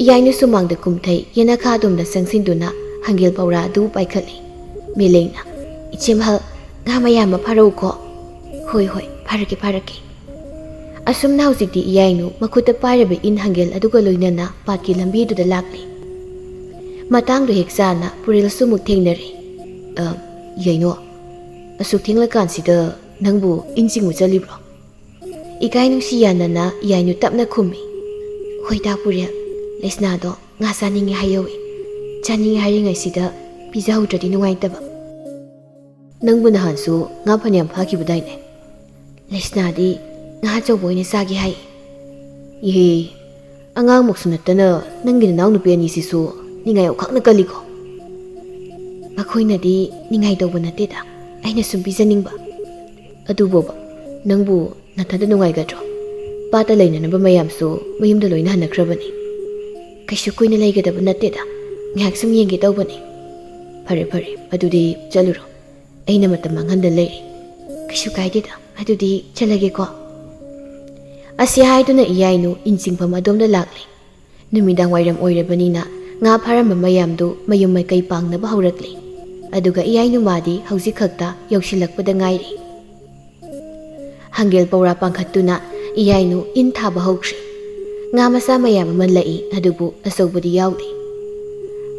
ꯏꯌꯥꯏꯅꯨ ꯁꯨꯃꯥꯡꯗ ꯀꯨꯝꯊꯩ, ꯌꯦꯅꯈꯥ ꯑꯗꯣꯝꯗ ꯆꯪꯁꯤꯟꯗꯨꯅ ꯍꯪꯒꯦꯜ ꯄꯧꯔꯥ ꯑꯗꯨ ꯄꯥꯏꯈꯠꯂꯤ꯫ ꯃꯦꯂꯩꯅ, "ꯏꯆꯦꯝꯍꯜ, ꯉꯥ ꯃꯌꯥꯝ ꯑꯃ ꯐꯥꯔꯛꯎꯀꯣ꯫" "ꯍꯣꯏ, ꯍꯣꯏ, ꯐꯥꯔꯛꯀꯦ, ꯐꯥꯔꯛꯀꯦ꯫" ꯑꯁꯨꯝꯅ ꯍꯧꯖꯤꯛꯇꯤ ꯏꯌꯥꯏꯅꯨ ꯃꯈꯨꯠꯇ ꯄꯥꯏꯔꯕ ꯏꯟ ꯍꯪꯒꯦꯜ ꯑꯗꯨꯒ ꯂꯣꯏꯅꯅ ꯄꯥꯠꯀꯤ ꯂꯝꯕꯤꯗꯨꯗ ꯂꯥꯛꯂꯤ꯫ ꯃꯇꯥꯡꯗꯨ ꯍꯦꯛ ꯆꯥꯅ ꯄꯨꯔꯦꯜꯁꯨ ꯑꯃꯨꯛ ꯊꯦꯡꯅꯔꯦ꯫ "ꯑ, ꯏꯌꯥꯏꯅꯨ, ꯑꯁꯨꯛ ꯊꯦꯡꯂꯀꯥꯟꯁꯤꯗ ꯅꯪꯕꯨ ꯏꯟ ꯆꯤꯡꯕ ꯆꯠꯂꯤꯕ꯭ꯔꯣ?" ꯏꯀꯥꯏ ꯅꯨꯡꯁꯤ ꯌꯥꯅꯅ ꯏꯌꯥꯏꯅꯨ ꯇꯞꯅ ꯈꯨꯝꯃꯤ, "ꯍꯣꯏꯗ ꯄꯨꯔꯦꯜ, ꯂꯩꯁꯅꯥꯗꯣ ꯉꯥ ꯆꯥꯅꯤꯡꯉꯦ ꯍꯥꯏꯍꯧꯋꯤ꯫ ꯆꯥꯅꯤꯡꯉꯦ ꯍꯥꯏꯔꯤꯉꯩꯁꯤꯗ ꯄꯤꯖꯍꯧꯗ꯭ꯔꯗꯤ ꯅꯨꯡꯉꯥꯏꯇꯕ꯫" "ꯅꯪꯕꯨ ꯅꯍꯥꯟꯁꯨ ꯉꯥ ꯐꯅꯌꯥꯝ ꯐꯥꯈꯤꯕꯗꯥꯏꯅꯦ?" "ꯂꯩꯁꯅꯥꯗꯤ ꯉꯥ ꯑꯆꯧꯕ ꯑꯣꯏꯅ ꯆꯥꯒꯦ ꯍꯥꯏ꯫" "ꯏꯍꯦ, ꯑꯉꯥꯡꯃꯛꯁꯨ ꯅꯠꯇꯅ ꯅꯪꯒꯤ ꯅꯅꯥꯎꯅꯨꯄꯤ ꯑꯅꯤꯁꯤꯁꯨ ꯅꯤꯡꯉꯥꯏ ꯑꯣꯈꯥꯛꯅ ꯀꯜꯂꯤꯀꯣ꯫ ꯃꯈꯣꯏꯅꯗꯤ ꯅꯤꯡꯉꯥꯏ ꯇꯧꯕ ꯅꯠꯇꯦꯗ, ꯑꯩꯅ ꯁꯨꯝ ꯄꯤꯖꯅꯤꯡꯕ꯫ ꯑꯗꯨꯕꯣꯕ, ꯅꯪꯕꯨ ꯅꯊꯟꯗ ꯅꯨꯡꯉꯥꯏꯒꯗ꯭ꯔꯣ? ꯄꯥꯠꯇ ꯂꯩꯅꯅꯕ ꯃꯌꯥꯝꯁꯨ ꯃꯌꯨꯝꯗ ꯂꯣꯏꯅ ꯍꯟꯅꯈ꯭ꯔꯕꯅꯤ꯫ ꯀꯩꯁꯨ ꯀꯨꯏꯅ ꯂꯩꯒꯗꯕ ꯅꯠꯇꯦꯗ, ꯉꯥꯏꯍꯥꯛ ꯁꯨꯝ ꯌꯦꯡꯒꯦ ꯇꯧꯕꯅꯤ꯫ ꯐꯔꯦ ꯐꯔꯦ, ꯑꯗꯨꯗꯤ ꯆꯠꯂꯨꯔꯣ, ꯑꯩꯅ ꯃꯇꯝ ꯃꯥꯡꯍꯟꯗ ꯂꯩꯔꯦ꯫ ꯀꯩꯁꯨ ꯀꯥꯏꯗꯦꯗ, ꯑꯗꯨꯗꯤ ꯆꯠꯂꯒꯦꯀꯣ꯫ ꯑꯁꯤ ꯍꯥꯏꯗꯨꯅ ꯏꯌꯥꯏꯅꯨ ꯏꯟ ꯆꯤꯡꯐꯝ ꯑꯗꯣꯝꯗ ꯂꯥꯛꯂꯦ꯫ ꯅꯨꯃꯤꯗꯥꯡ ꯋꯥꯏꯔꯝ ꯑꯣꯏꯔꯕꯅꯤꯅ ꯉꯥ ꯐꯥꯔꯝꯕ ꯃꯌꯥꯝꯗꯨ ꯃꯌꯨꯝ ꯃꯀꯩ ꯄꯥꯡꯅꯕ ꯍꯧꯔꯛꯂꯦ꯫ ꯑꯗꯨꯒ ꯏꯌꯥꯏꯅꯨ ꯃꯥꯗꯤ ꯍꯧꯖꯤꯛ ꯈꯛꯇ ꯌꯧꯁꯤꯜꯂꯛꯄꯗ ꯉꯥꯏꯔꯤ꯫ ꯍꯪꯒꯦꯜ ꯄꯧꯔꯥ ꯄꯥꯡꯈꯠꯇꯨꯅ ꯏꯌꯥꯏꯅꯨ ꯏꯟ ꯊꯥꯕ ꯍꯧꯈ꯭ꯔꯦ꯫ ꯉꯥ ꯃꯆꯥ ꯃꯌꯥꯝ ꯑꯃ ꯂꯛꯏ, ꯑꯗꯨꯕꯨ ꯑꯆꯧꯕꯗꯤ ꯌꯥꯎꯗꯦ꯫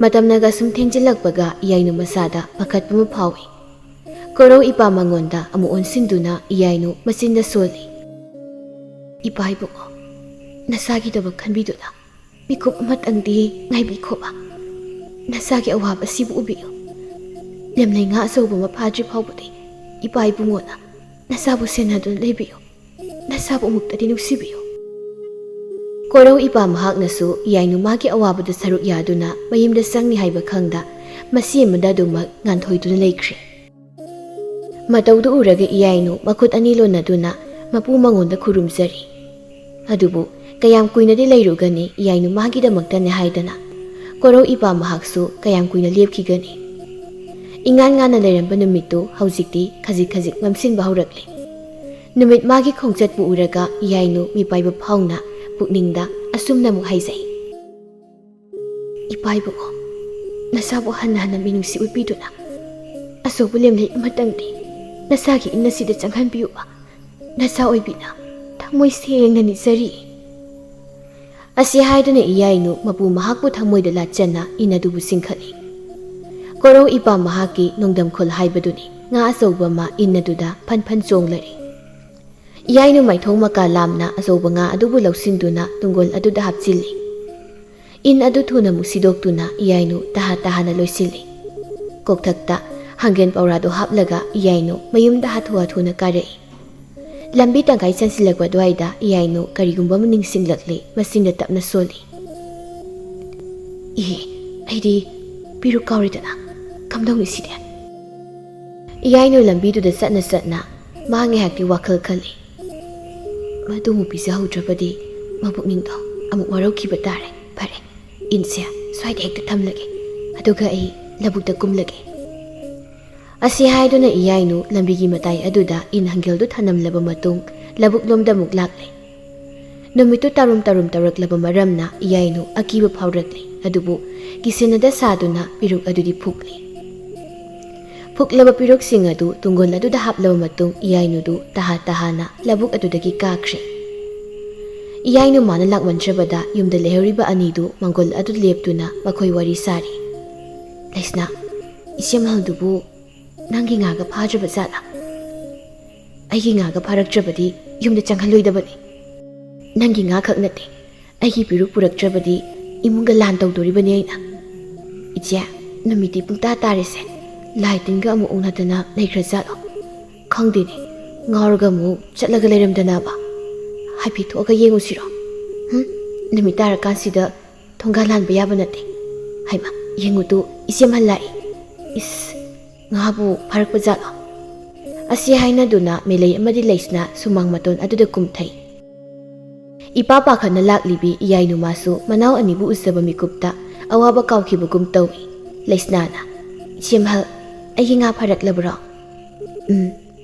ꯃꯇꯝꯅꯒ ꯁꯨꯝ ꯊꯦꯡꯖꯤꯜꯂꯛꯄꯒ ꯏꯌꯥꯏꯅꯨ ꯃꯁꯥꯗ ꯄꯥꯈꯠꯄ ꯑꯃ ꯐꯥꯎꯏ꯫ ꯀꯣꯔꯧ ꯏꯄꯥ ꯃꯉꯣꯟꯗ ꯑꯃꯨꯛ ꯑꯣꯟꯁꯤꯟꯗꯨꯅ ꯏꯌꯥꯏꯅꯨ ꯃꯆꯤꯟꯗ ꯁꯣꯜꯂꯤ꯫ "ꯏꯄꯥ ꯏꯕꯨꯡꯉꯣ, ꯅꯁꯥꯒꯤꯗꯃꯛ ꯈꯟꯕꯤꯗꯨꯅ ꯃꯤꯀꯨꯞ ꯑꯃꯇꯪꯗꯤ ꯉꯥꯏꯕꯤꯈꯣꯕ꯫ ꯅꯁꯥꯒꯤ ꯑꯋꯥꯕ ꯑꯁꯤꯕꯨ ꯎꯕꯤꯌꯨ꯫ ꯂꯦꯝꯂꯩ ꯉꯥ ꯑꯆꯧꯕ ꯑꯃ ꯐꯥꯗ꯭ꯔꯤ ꯐꯥꯎꯕꯗꯤ ꯏꯄꯥ ꯏꯕꯨꯡꯉꯣꯅ ꯅꯁꯥꯕꯨ ꯁꯦꯟꯅꯗꯨꯅ ꯂꯩꯕꯤꯌꯨ꯫ ꯅꯁꯥꯕꯨ ꯑꯃꯨꯛꯇꯗꯤ ꯅꯨꯡꯁꯤꯕꯤꯌꯨ꯫" ꯀꯣꯔꯧ ꯏꯄꯥ ꯃꯍꯥꯛꯅꯁꯨ ꯏꯌꯥꯏꯅꯨ ꯃꯥꯒꯤ ꯑꯋꯥꯕꯗ ꯁꯔꯨꯛ ꯌꯥꯗꯨꯅ ꯃꯌꯨꯝꯗ ꯆꯪꯅꯤ ꯍꯥꯏꯕ ꯈꯪꯗ ꯃꯁꯤ ꯑꯃꯗ ꯑꯗꯨꯃꯛ ꯉꯥꯟꯊꯣꯏꯗꯨꯅ ꯂꯩꯈ꯭ꯔꯦ꯫ ꯃꯇꯧꯗꯨ ꯎꯔꯒ ꯏꯌꯥꯏꯅꯨ ꯃꯈꯨꯠ ꯑꯅꯤ ꯂꯣꯟꯅꯗꯨꯅ ꯃꯄꯨ ꯃꯉꯣꯟꯗ ꯈꯨꯔꯨꯝꯖꯔꯤ꯫ ꯑꯗꯨꯕꯨ ꯀꯌꯥꯝ ꯀꯨꯏꯅꯗꯤ ꯂꯩꯔꯨꯒꯅꯤ, ꯏꯌꯥꯏꯅꯨ ꯃꯥꯒꯤꯗꯃꯛꯇꯅꯦ ꯍꯥꯏꯗꯅ ꯀꯣꯔꯧ ꯏꯄꯥ ꯃꯍꯥꯛꯁꯨ ꯀꯌꯥꯝ ꯀꯨꯏꯅ ꯂꯦꯞꯈꯤꯒꯅꯤ? ꯏꯉꯥꯟ ꯉꯥꯟꯅ ꯂꯩꯔꯝꯕ ꯅꯨꯃꯤꯠꯇꯨ ꯍꯧꯖꯤꯛꯇꯤ ꯈꯖꯤꯛ ꯈꯖꯤꯛ ꯃꯝꯁꯤꯟꯕ ꯍꯧꯔꯛꯂꯦ꯫ ꯅꯨꯃꯤꯠ ꯃꯥꯒꯤ ꯈꯣꯡꯆꯠꯄꯨ ꯎꯔꯒ ꯏꯌꯥꯏꯅꯨ ꯃꯤꯄꯥꯏꯕ ꯐꯥꯎꯅ ꯄꯨꯛꯅꯤꯡꯗ ꯑꯁꯨꯝꯅ ꯑꯃꯨꯛ ꯍꯥꯏꯖꯩ꯫ "ꯏꯄꯥ ꯏꯕꯨꯡꯉꯣ, ꯅꯁꯥꯕꯨ ꯍꯟꯅ ꯍꯟꯅ ꯃꯤꯅꯨꯡꯁꯤ ꯎꯠꯄꯤꯗꯨꯅ ꯑꯆꯧꯕ ꯂꯦꯝꯂꯩ ꯑꯃꯇꯪꯗꯤ ꯅꯁꯥꯒꯤ ꯏꯟ ꯑꯁꯤꯗ ꯆꯪꯍꯟꯕꯤꯌꯨꯕ꯫ ꯅꯆꯥ ꯑꯣꯏꯕꯤꯅ ꯊꯃꯣꯏ ꯁꯦꯡꯅ ꯅꯤꯖꯔꯤ꯫" ꯑꯁꯤ ꯍꯥꯏꯗꯨꯅ ꯏꯌꯥꯏꯅꯨ ꯃꯄꯨ ꯃꯍꯥꯛꯄꯨ ꯊꯃꯣꯏꯗ ꯂꯥꯠꯆꯟꯅ ꯏꯟ ꯑꯗꯨꯕꯨ ꯆꯤꯡꯈꯠꯂꯤ꯫ ꯀꯣꯔꯧ ꯏꯄꯥ ꯃꯍꯥꯛꯀꯤ ꯅꯣꯡꯗꯝꯈꯣꯜ ꯍꯥꯏꯕꯗꯨꯅꯤ, ꯉꯥ ꯑꯆꯧꯕ ꯑꯃ ꯏꯟ ꯑꯗꯨꯗ ꯐꯟ ꯐꯟ ꯆꯣꯡꯂꯔꯦ꯫ ꯏꯌꯥꯏꯅꯨ ꯃꯥꯏꯊꯣꯡ ꯃꯀꯥ ꯂꯥꯝꯅ ꯑꯆꯧꯕ ꯉꯥ ꯑꯗꯨꯕꯨ ꯂꯧꯁꯤꯟꯗꯨꯅ ꯇꯨꯡꯒꯣꯜ ꯑꯗꯨꯗ ꯍꯥꯞꯆꯤꯜꯂꯤ꯫ ꯏꯟ ꯑꯗꯨ ꯊꯨꯅ ꯑꯃꯨꯛ ꯁꯤꯗꯣꯛꯇꯨꯅ ꯏꯌꯥꯏꯅꯨ ꯇꯍꯥ ꯇꯍꯥꯅ ꯂꯣꯏꯁꯤꯜꯂꯤ꯫ ꯀꯣꯛꯊꯛꯇ ꯍꯪꯒꯦꯟ ꯄꯧꯔꯥꯗꯨ ꯍꯥꯞꯂꯒ ꯏꯌꯥꯏꯅꯨ ꯃꯌꯨꯝꯗ ꯍꯥꯊꯨ ꯍꯥꯊꯨꯅ ꯀꯥꯔꯛꯏ꯫ ꯂꯝꯕꯤ ꯇꯪꯈꯥꯏ ꯆꯟꯁꯤꯜꯂꯛꯄ ꯑꯗꯨꯋꯥꯏꯗ ꯏꯌꯥꯏꯅꯨ ꯀꯔꯤꯒꯨꯝꯕ ꯑꯃ ꯅꯤꯡꯁꯤꯡꯂꯛꯂꯦ, ꯃꯆꯤꯟꯗ ꯇꯞꯅ ꯁꯣꯜꯂꯤ꯫ "ꯏꯍꯦ, ꯑꯩꯗꯤ ꯄꯤꯔꯨꯛ ꯀꯥꯎꯔꯦꯗꯅ꯫ ꯀꯝꯗꯧꯅꯤ ꯁꯤꯗꯤ? ꯏꯌꯥꯏꯅꯨ ꯂꯝꯕꯤꯗꯨꯗ ꯆꯠꯅ ꯆꯠꯅ ꯃꯥ ꯉꯥꯏꯍꯥꯛꯇꯤ ꯋꯥꯈꯜ ꯈꯜꯂꯤ꯫ ꯃꯗꯨ ꯑꯃꯨꯛ ꯄꯤꯖꯍꯧꯗ꯭ꯔꯕꯗꯤ ꯃꯕꯨꯛꯅꯤꯡꯗꯣ ꯑꯃꯨꯛ ꯋꯥꯔꯧꯈꯤꯕ ꯇꯥꯔꯦ꯫ ꯐꯔꯦ, ꯏꯟꯁꯦ ꯁ꯭ꯋꯥꯏꯗ ꯍꯦꯛꯇ ꯊꯝꯂꯒꯦ, ꯑꯗꯨꯒ ꯑꯩ ꯂꯧꯕꯨꯛꯇ ꯀꯨꯝꯂꯒꯦ꯫ ꯑꯁꯤ ꯍꯥꯏꯗꯨꯅ ꯏꯌꯥꯏꯅꯨ ꯂꯝꯕꯤꯒꯤ ꯃꯇꯥꯏ ꯑꯗꯨꯗ ꯏꯟ ꯍꯪꯒꯦꯜꯗꯨ ꯊꯅꯝꯂꯕ ꯃꯇꯨꯡ ꯂꯧꯕꯨꯛꯂꯣꯝꯗ ꯑꯃꯨꯛ ꯂꯥꯛꯂꯦ꯫ ꯅꯨꯃꯤꯠꯇꯨ ꯇꯥꯔꯨꯝ ꯇꯥꯔꯨꯝ ꯇꯧꯔꯛꯂꯕ ꯃꯔꯝꯅ ꯏꯌꯥꯏꯅꯨ ꯑꯀꯤꯕ ꯐꯥꯎꯔꯛꯂꯦ꯫ ꯑꯗꯨꯕꯨ ꯀꯤꯁꯤꯟꯅꯗ ꯁꯥꯗꯨꯅ ꯄꯤꯔꯨꯛ ꯑꯗꯨꯗꯤ ꯐꯨꯛꯂꯦ꯫ ꯐꯨꯛꯂꯕ ꯄꯤꯔꯨꯛꯁꯤꯡ ꯑꯗꯨ ꯇꯨꯡꯒꯣꯜ ꯑꯗꯨꯗ ꯍꯥꯞꯂꯕ ꯃꯇꯨꯡ ꯏꯌꯥꯏꯅꯨꯗꯨ ꯇꯍꯥ ꯇꯍꯥꯅ ꯂꯧꯕꯨꯛ ꯑꯗꯨꯗꯒꯤ ꯀꯥꯈ꯭ꯔꯦ꯫ ꯏꯌꯥꯏꯅꯨ ꯃꯥꯅ ꯂꯥꯛꯃꯟꯗ꯭ꯔꯕꯗ ꯌꯨꯝꯗ ꯂꯩꯍꯧꯔꯤꯕ ꯑꯅꯤꯗꯨ ꯃꯪꯒꯣꯜ ꯑꯗꯨ ꯂꯦꯞꯇꯨꯅ ꯃꯈꯣꯏ ꯋꯥꯔꯤ ꯁꯥꯔꯤ꯫ "ꯂꯩꯁꯅꯥ, ꯏꯆꯦꯃꯜꯗꯨꯕꯨ ꯅꯪꯒꯤ ꯉꯥꯒ ꯐꯥꯗ꯭ꯔꯕ ꯖꯥꯠꯂꯥ?" "ꯑꯩꯒꯤ ꯉꯥꯒ ꯐꯥꯔꯛꯇ꯭ꯔꯕꯗꯤ ꯌꯨꯝꯗ ꯆꯪꯍꯜꯂꯣꯏꯗꯕꯅꯤ꯫ ꯅꯪꯒꯤ ꯉꯥ ꯈꯛ ꯅꯠꯇꯦ, ꯑꯩꯒꯤ ꯄꯤꯔꯨꯛ ꯄꯨꯔꯛꯇ꯭ꯔꯕꯗꯤ ꯏꯃꯨꯡꯒ ꯂꯥꯟ ꯇꯧꯗꯣꯔꯤꯕꯅꯤ ꯑꯩꯅ꯫ ꯏꯆꯦ, ꯅꯨꯃꯤꯠꯇꯤ ꯄꯨꯡꯇꯥ ꯇꯥꯔꯦꯁꯦ꯫ ꯂꯥꯏ ꯇꯤꯟꯒ ꯑꯃꯨꯛ ꯑꯣꯛꯅꯗꯅ ꯂꯩꯈ꯭ꯔꯖꯥꯠꯂꯣ? ꯈꯪꯗꯦꯅꯦ, ꯉꯥꯎꯔꯒ ꯑꯃꯨꯛ ꯆꯠꯂꯒ ꯂꯩꯔꯝꯗꯅꯕ꯫ ꯍꯥꯏꯐꯦꯠ ꯊꯣꯛꯑꯒ ꯌꯦꯡꯉꯨꯁꯤꯔꯣ? ꯍꯨꯝ, ꯅꯨꯃꯤꯠ ꯇꯥꯔꯀꯥꯟꯁꯤꯗ ꯊꯣꯡꯒꯥꯜ ꯂꯥꯟꯕ ꯌꯥꯕ ꯅꯠꯇꯦ꯫ ꯍꯩꯃꯥ, ꯌꯦꯡꯉꯨ ꯇꯨ, ꯏꯆꯦꯃꯜ ꯂꯥꯛꯏ꯫ ꯏꯁ, ꯉꯥꯕꯨ ꯐꯥꯔꯛꯄ ꯖꯥꯠꯂꯣ?" ꯑꯁꯤ ꯍꯥꯏꯅꯗꯨꯅ ꯃꯦꯂꯩ ꯑꯃꯗꯤ ꯂꯩꯁꯅꯥ ꯁꯨꯃꯥꯡ ꯃꯇꯣꯟ ꯑꯗꯨꯗ ꯀꯨꯝꯊꯩ꯫ ꯏꯄꯥ ꯄꯥꯈꯠꯅ ꯂꯥꯛꯂꯤꯕꯤ ꯏꯌꯥꯏꯅꯨ ꯃꯥꯁꯨ ꯃꯅꯥꯎ ꯑꯅꯤꯕꯨ ꯎꯖꯕ ꯃꯤꯀꯨꯞꯇ ꯑꯋꯥꯕ ꯀꯥꯎꯈꯤꯕꯒꯨꯝ ꯇꯧꯏ꯫ ꯂꯩꯁꯅꯥꯅ, "ꯏꯆꯦꯃꯜ, ꯑꯩꯒꯤ ꯉꯥ ꯐꯥꯔꯛꯂꯕ꯭ꯔꯣ?" "ꯎꯝ,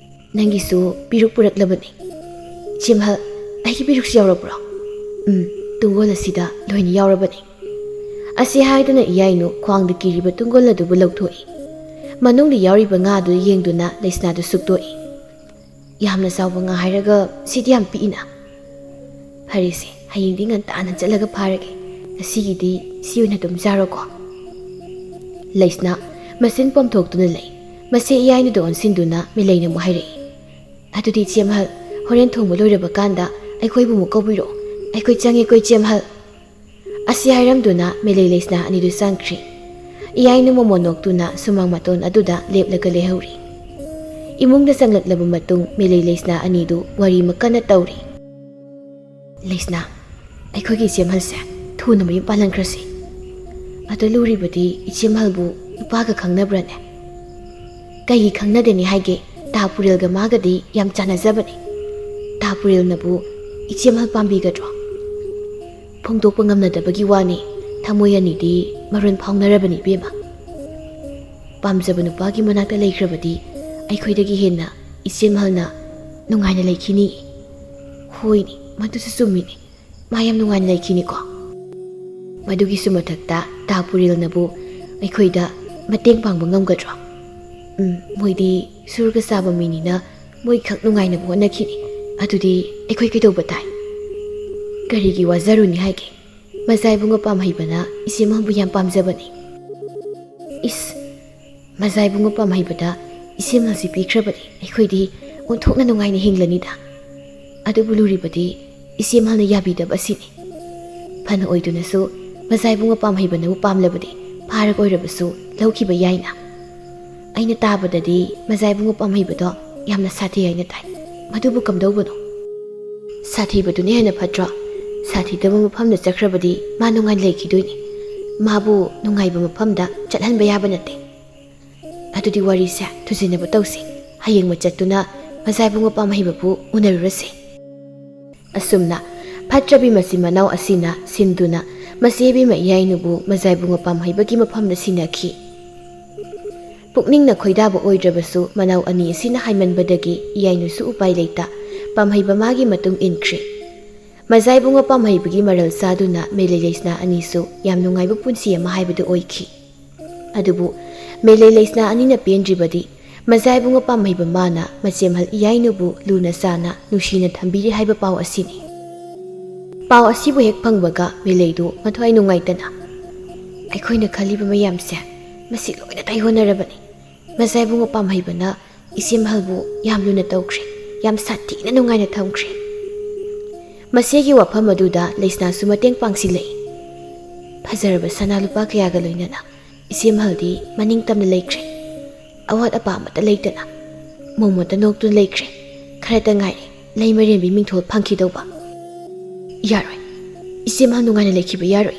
ꯅꯪꯒꯤꯁꯨ ꯄꯤꯔꯨꯛ ꯄꯨꯔꯛꯂꯕꯅꯤ꯫ ꯏꯆꯦꯃꯜ, ꯑꯩꯒꯤ ꯄꯤꯔꯨꯛꯁꯨ ꯌꯥꯎꯔꯕ꯭ꯔꯣ?" "ꯎꯝ, ꯇꯨꯡꯒꯣꯜ ꯑꯁꯤꯗ ꯂꯣꯏꯅ ꯌꯥꯎꯔꯕꯅꯤ꯫" ꯑꯁꯤ ꯍꯥꯏꯗꯨꯅ ꯏꯌꯥꯏꯅꯨ ꯈ꯭ꯋꯥꯡꯗ ꯀꯤꯔꯤꯕ ꯇꯨꯡꯒꯣꯜ ꯑꯗꯨꯕꯨ ꯂꯧꯊꯣꯛꯏ꯫ ꯃꯅꯨꯡꯗ ꯌꯥꯎꯔꯤꯕ ꯉꯥꯗꯨ ꯌꯦꯡꯗꯨꯅ ꯂꯩꯁꯅꯥꯗꯨ ꯁꯨꯛꯇꯣꯛꯏ꯫ "ꯌꯥꯝꯅ ꯆꯥꯎꯕ ꯉꯥ ꯍꯥꯏꯔꯒ ꯁꯤꯗꯤ ꯌꯥꯝ ꯄꯤꯛꯏꯅ꯫ ꯐꯔꯦꯁꯦ, ꯍꯌꯦꯡꯗꯤ ꯉꯟꯇꯥꯅ ꯆꯠꯂꯒ ꯐꯥꯔꯒꯦ꯫ ꯉꯁꯤꯒꯤꯗꯤ ꯁꯤ ꯑꯣꯏꯅ ꯑꯗꯨꯝ ꯆꯥꯔꯣꯀꯣ꯫" ꯂꯩꯁꯅꯥ ꯃꯆꯤꯟ ꯄꯣꯝꯊꯣꯛꯇꯨꯅ ꯂꯩ꯫ ꯃꯁꯦ ꯏꯌꯥꯏꯅꯨꯗ ꯑꯣꯟꯁꯤꯟꯗꯨꯅ ꯃꯦꯂꯩꯅ ꯑꯃꯨꯛ ꯍꯥꯏꯔꯛꯏ, "ꯑꯗꯨꯗꯤ ꯏꯆꯦꯃꯜ, ꯍꯣꯔꯦꯟ ꯊꯣꯡꯕ ꯂꯣꯏꯔꯕ ꯀꯥꯟꯗ ꯑꯩꯈꯣꯏꯕꯨ ꯑꯃꯨꯛ ꯀꯧꯕꯤꯔꯛꯑꯣ꯫ ꯑꯩꯈꯣꯏ ꯆꯪꯉꯦꯀꯣ ꯏꯆꯦꯃꯜ꯫" ꯑꯁꯤ ꯍꯥꯏꯔꯝꯗꯨꯅ ꯃꯦꯂꯩ ꯂꯩꯁꯅꯥ ꯑꯅꯤꯗꯨ ꯆꯪꯈ꯭ꯔꯤ꯫ ꯏꯌꯥꯏꯅꯨ ꯃꯃꯣꯟ ꯅꯣꯛꯇꯨꯅ ꯁꯨꯃꯥꯡ ꯃꯇꯣꯟ ꯑꯗꯨꯗ ꯂꯦꯞꯂꯒ ꯂꯩꯍꯧꯔꯤ꯫ ꯏꯃꯨꯡꯗ ꯆꯪꯂꯛꯂꯕ ꯃꯇꯨꯡ ꯃꯦꯂꯩ ꯂꯩꯁꯅꯥ ꯑꯅꯤꯗꯨ ꯋꯥꯔꯤ ꯑꯃ ꯀꯟꯅ ꯇꯧꯔꯤ꯫ "ꯂꯩꯁꯅꯥ, ꯑꯩꯈꯣꯏꯒꯤ ꯏꯆꯦꯃꯜꯁꯦ ꯊꯨꯅ ꯃꯌꯨꯝ ꯄꯥꯜꯍꯟꯈ꯭ꯔꯁꯤ꯫ ꯑꯗꯨ ꯂꯨꯔꯤꯕꯗꯤ ꯏꯆꯦꯃꯜꯕꯨ ꯅꯨꯄꯥꯒ ꯈꯪꯅꯕ꯭ꯔꯅꯦ? ꯀꯩꯒꯤ ꯈꯪꯅꯗꯦꯅꯤ ꯍꯥꯏꯒꯦ? ꯇꯥ ꯄꯨꯔꯦꯜꯒ ꯃꯥꯒꯗꯤ ꯌꯥꯝ ꯆꯥꯟꯅꯖꯕꯅꯤ꯫ ꯇꯥ ꯄꯨꯔꯦꯜꯅꯕꯨ ꯏꯆꯦꯃꯜ ꯄꯥꯝꯕꯤꯒꯗ꯭ꯔꯣ? ꯐꯣꯡꯗꯣꯛꯄ ꯉꯝꯅꯗꯕꯒꯤ ꯋꯥꯅꯤ꯫ ꯊꯃꯣꯏ ꯑꯅꯤꯗꯤ ꯃꯔꯣꯟ ꯐꯥꯎꯅꯔꯕꯅꯤ ꯏꯕꯦꯝꯃ꯫ ꯄꯥꯝꯖꯕ ꯅꯨꯄꯥꯒꯤ ꯃꯅꯥꯛꯇ ꯂꯩꯈ꯭ꯔꯕꯗꯤ ꯑꯩꯈꯣꯏꯗꯒꯤ ꯍꯦꯟꯅ ꯏꯆꯦꯃꯜꯅ ꯅꯨꯡꯉꯥꯏꯅ ꯂꯩꯈꯤꯅꯤ꯫ ꯍꯣꯏꯅꯤ, ꯃꯗꯨꯁꯨ ꯆꯨꯝꯃꯤꯅꯤ꯫ ꯃꯥ ꯌꯥꯝ ꯅꯨꯡꯉꯥꯏꯅ ꯂꯩꯈꯤꯅꯤꯀꯣ꯫ ꯃꯗꯨꯒꯤꯁꯨ ꯃꯊꯛꯇ ꯇꯥ ꯄꯨꯔꯦꯜꯅꯕꯨ ꯑꯩꯈꯣꯏꯗ ꯃꯇꯦꯡ ꯄꯥꯡꯕ ꯉꯝꯒꯗ꯭ꯔꯣ? ꯎꯝ, ꯃꯣꯏꯗꯤ ꯁꯨꯔꯒ ꯆꯥꯕ ꯃꯤꯅꯤꯅ ꯃꯣꯏꯈꯛ ꯅꯨꯡꯉꯥꯏꯅꯕ ꯍꯣꯠꯅꯈꯤꯅꯤ꯫ ꯑꯗꯨꯗꯤ ꯑꯩꯈꯣꯏ ꯀꯩꯗꯧꯕ ꯇꯥꯏ? ꯀꯔꯤꯒꯤ ꯋꯥꯖꯔꯨꯅꯤ ꯍꯥꯏꯒꯦ? ꯃꯖꯥ ꯏꯕꯨꯡꯉꯣ ꯄꯥꯝꯍꯩꯕꯅ ꯏꯆꯦꯃꯜꯕꯨ ꯌꯥꯝ ꯄꯥꯝꯖꯕꯅꯤ꯫ ꯏꯁ, ꯃꯖꯥ ꯏꯕꯨꯡꯉꯣ ꯄꯥꯝꯍꯩꯕꯗ ꯏꯆꯦꯃꯜꯁꯤ ꯄꯤꯈ꯭ꯔꯕꯗꯤ ꯑꯩꯈꯣꯏꯗꯤ ꯑꯣꯟꯊꯣꯛꯅ ꯅꯨꯡꯉꯥꯏꯅ ꯍꯤꯡꯂꯅꯤꯗ꯫ ꯑꯗꯨꯕꯨ ꯂꯨꯔꯤꯕꯗꯤ ꯏꯆꯦꯃꯜꯅ ꯌꯥꯕꯤꯗꯕ ꯑꯁꯤꯅꯤ꯫ ꯐꯅ ꯑꯣꯏꯗꯨꯅꯁꯨ ꯃꯖꯥ ꯏꯕꯨꯡꯉꯣ ꯄꯥꯝꯍꯩꯕꯅꯕꯨ ꯄꯥꯝꯂꯕꯗꯤ ꯐꯥꯔꯒ ꯑꯣꯏꯔꯕꯁꯨ ꯂꯧꯈꯤꯕ ꯌꯥꯏꯅ꯫ ꯑꯩꯅ ꯇꯥꯕꯗꯗꯤ ꯃꯖꯥ ꯏꯕꯨꯡꯉꯣ ꯄꯥꯝꯍꯩꯕꯗꯣ ꯌꯥꯝꯅ ꯁꯥꯊꯤ ꯍꯥꯏꯅ ꯇꯥꯏ꯫ ꯃꯗꯨꯕꯨ ꯀꯝꯗꯧꯕꯅꯣ? ꯁꯥꯊꯤꯕꯗꯨꯅ ꯍꯦꯟꯅ ꯐꯠꯇ꯭ꯔꯣ? ꯁꯥꯊꯤꯗꯕ ꯃꯐꯝꯗ ꯆꯠꯈ꯭ꯔꯕꯗꯤ ꯃꯥ ꯅꯨꯡꯉꯥꯏꯅ ꯂꯩꯈꯤꯗꯣꯏꯅꯤ꯫ ꯃꯥꯕꯨ ꯅꯨꯡꯉꯥꯏꯕ ꯃꯐꯝꯗ ꯆꯠꯍꯟꯕ ꯌꯥꯕ ꯅꯠꯇꯦ꯫ ꯑꯗꯨꯗꯤ ꯋꯥꯔꯤꯁꯦ ꯊꯨꯖꯤꯟꯅꯕ ꯇꯧꯁꯤ꯫ ꯍꯌꯦꯡꯃꯛ ꯆꯠꯇꯨꯅ ꯃꯖꯥ ꯏꯕꯨꯡꯉꯣ ꯄꯥꯝꯍꯩꯕꯕꯨ ꯎꯅꯔꯨꯔꯁꯤ꯫ ꯑꯁꯨꯝꯅ ꯐꯠꯇ꯭ꯔꯕꯤ ꯃꯆꯤꯟ ꯃꯅꯥꯎ ꯑꯁꯤꯅ ꯁꯤꯟꯗꯨꯅ ꯃꯆꯦ ꯏꯕꯦꯝꯃ ꯏꯌꯥꯏꯅꯨꯕꯨ ꯃꯖꯥ ꯏꯕꯨꯡꯉꯣ ꯄꯥꯝꯍꯩꯕꯒꯤ ꯃꯐꯝꯗ ꯁꯤꯟꯅꯈꯤ꯫ ꯄꯨꯛꯅꯤꯡꯅ ꯈꯣꯏꯗꯥꯕ ꯑꯣꯏꯗ꯭ꯔꯕꯁꯨ ꯃꯅꯥꯎ ꯑꯅꯤ ꯑꯁꯤꯅ ꯍꯥꯏꯃꯟꯕꯗꯒꯤ ꯏꯌꯥꯏꯅꯨꯁꯨ ꯎꯄꯥꯏ ꯂꯩꯇ ꯄꯥꯝꯍꯩꯕ ꯃꯥꯒꯤ ꯃꯇꯨꯡ ꯏꯟꯈ꯭ꯔꯦ꯫ ꯃꯖꯥ ꯏꯕꯨꯡꯉꯣ ꯄꯥꯝꯍꯩꯕꯒꯤ ꯃꯔꯜ ꯆꯥꯗꯨꯅ ꯃꯦꯂꯩ ꯂꯩꯁꯅꯥ ꯑꯅꯤꯁꯨ ꯌꯥꯝ ꯅꯨꯡꯉꯥꯏꯕ ꯄꯨꯟꯁꯤ ꯑꯃ ꯍꯥꯏꯕꯗꯨ ꯑꯣꯏꯈꯤ꯫ ꯑꯗꯨꯕꯨ ꯃꯦꯂꯩ ꯂꯩꯁꯅꯥ ꯑꯅꯤꯅ ꯄꯦꯟꯗ꯭ꯔꯤꯕꯗꯤ ꯃꯖꯥ ꯏꯕꯨꯡꯉꯣ ꯄꯥꯝꯍꯩꯕ ꯃꯥꯅ ꯃꯆꯦꯝꯍꯜ ꯏꯌꯥꯏꯅꯨꯕꯨ ꯂꯨꯅ ꯆꯥꯅ ꯅꯨꯡꯁꯤꯅ ꯊꯝꯕꯤꯔꯤ ꯍꯥꯏꯕ ꯄꯥꯎ ꯑꯁꯤꯅꯤ꯫ ꯄꯥꯎ ꯑꯁꯤꯕꯨ ꯍꯦꯛ ꯐꯪꯕꯒ ꯃꯦꯂꯩꯗꯨ ꯃꯊ꯭ꯋꯥꯏ ꯅꯨꯡꯉꯥꯏꯇꯅ, "ꯑꯩꯈꯣꯏꯅ ꯈꯜꯂꯤꯕ ꯃꯌꯥꯝꯁꯦ ꯃꯁꯤ ꯂꯣꯏꯅ ꯇꯥꯏꯑꯣꯟꯅꯔꯕꯅꯤ꯫ ꯃꯖꯥ ꯏꯕꯨꯡꯉꯣ ꯄꯥꯝꯍꯩꯕꯅ ꯏꯆꯦꯝꯍꯜꯕꯨ ꯌꯥꯝ ꯂꯨꯅ ꯇꯧꯈ꯭ꯔꯦ, ꯌꯥꯝ ꯁꯥꯊꯤꯅ ꯅꯨꯡꯉꯥꯏꯅ ꯊꯝꯈ꯭ꯔꯦ꯫ ꯃꯁꯤꯒꯤ ꯋꯥꯐꯝ ꯑꯗꯨꯗ ꯂꯩꯁꯅꯥꯁꯨ ꯃꯇꯦꯡ ꯄꯥꯡꯁꯤꯜꯂꯛꯏ꯫ ꯐꯖꯔꯕ ꯁꯅꯥ ꯂꯨꯄꯥ ꯀꯌꯥꯒ ꯂꯣꯏꯅꯅ ꯏꯆꯦꯝꯍꯜꯗꯤ ꯃꯅꯤꯡ ꯇꯝꯅ ꯂꯩꯈ꯭ꯔꯦ꯫ ꯑꯋꯥꯠ ꯑꯄꯥ ꯑꯃꯠꯇ ꯂꯩꯇꯅ ꯃꯣꯃꯣꯟꯇ ꯅꯣꯛꯇꯨꯅ ꯂꯩꯈ꯭ꯔꯦ꯫ ꯈꯔꯇ ꯉꯥꯏꯔꯦ ꯂꯩꯃꯔꯦꯟꯕꯤ ꯃꯤꯡꯊꯣꯜ ꯐꯪꯈꯤꯗꯧꯕ꯫ ꯌꯥꯔꯣꯏ, ꯏꯆꯦꯝꯍꯜ ꯅꯨꯡꯉꯥꯏꯅ ꯂꯩꯈꯤꯕ ꯌꯥꯔꯣꯏ꯫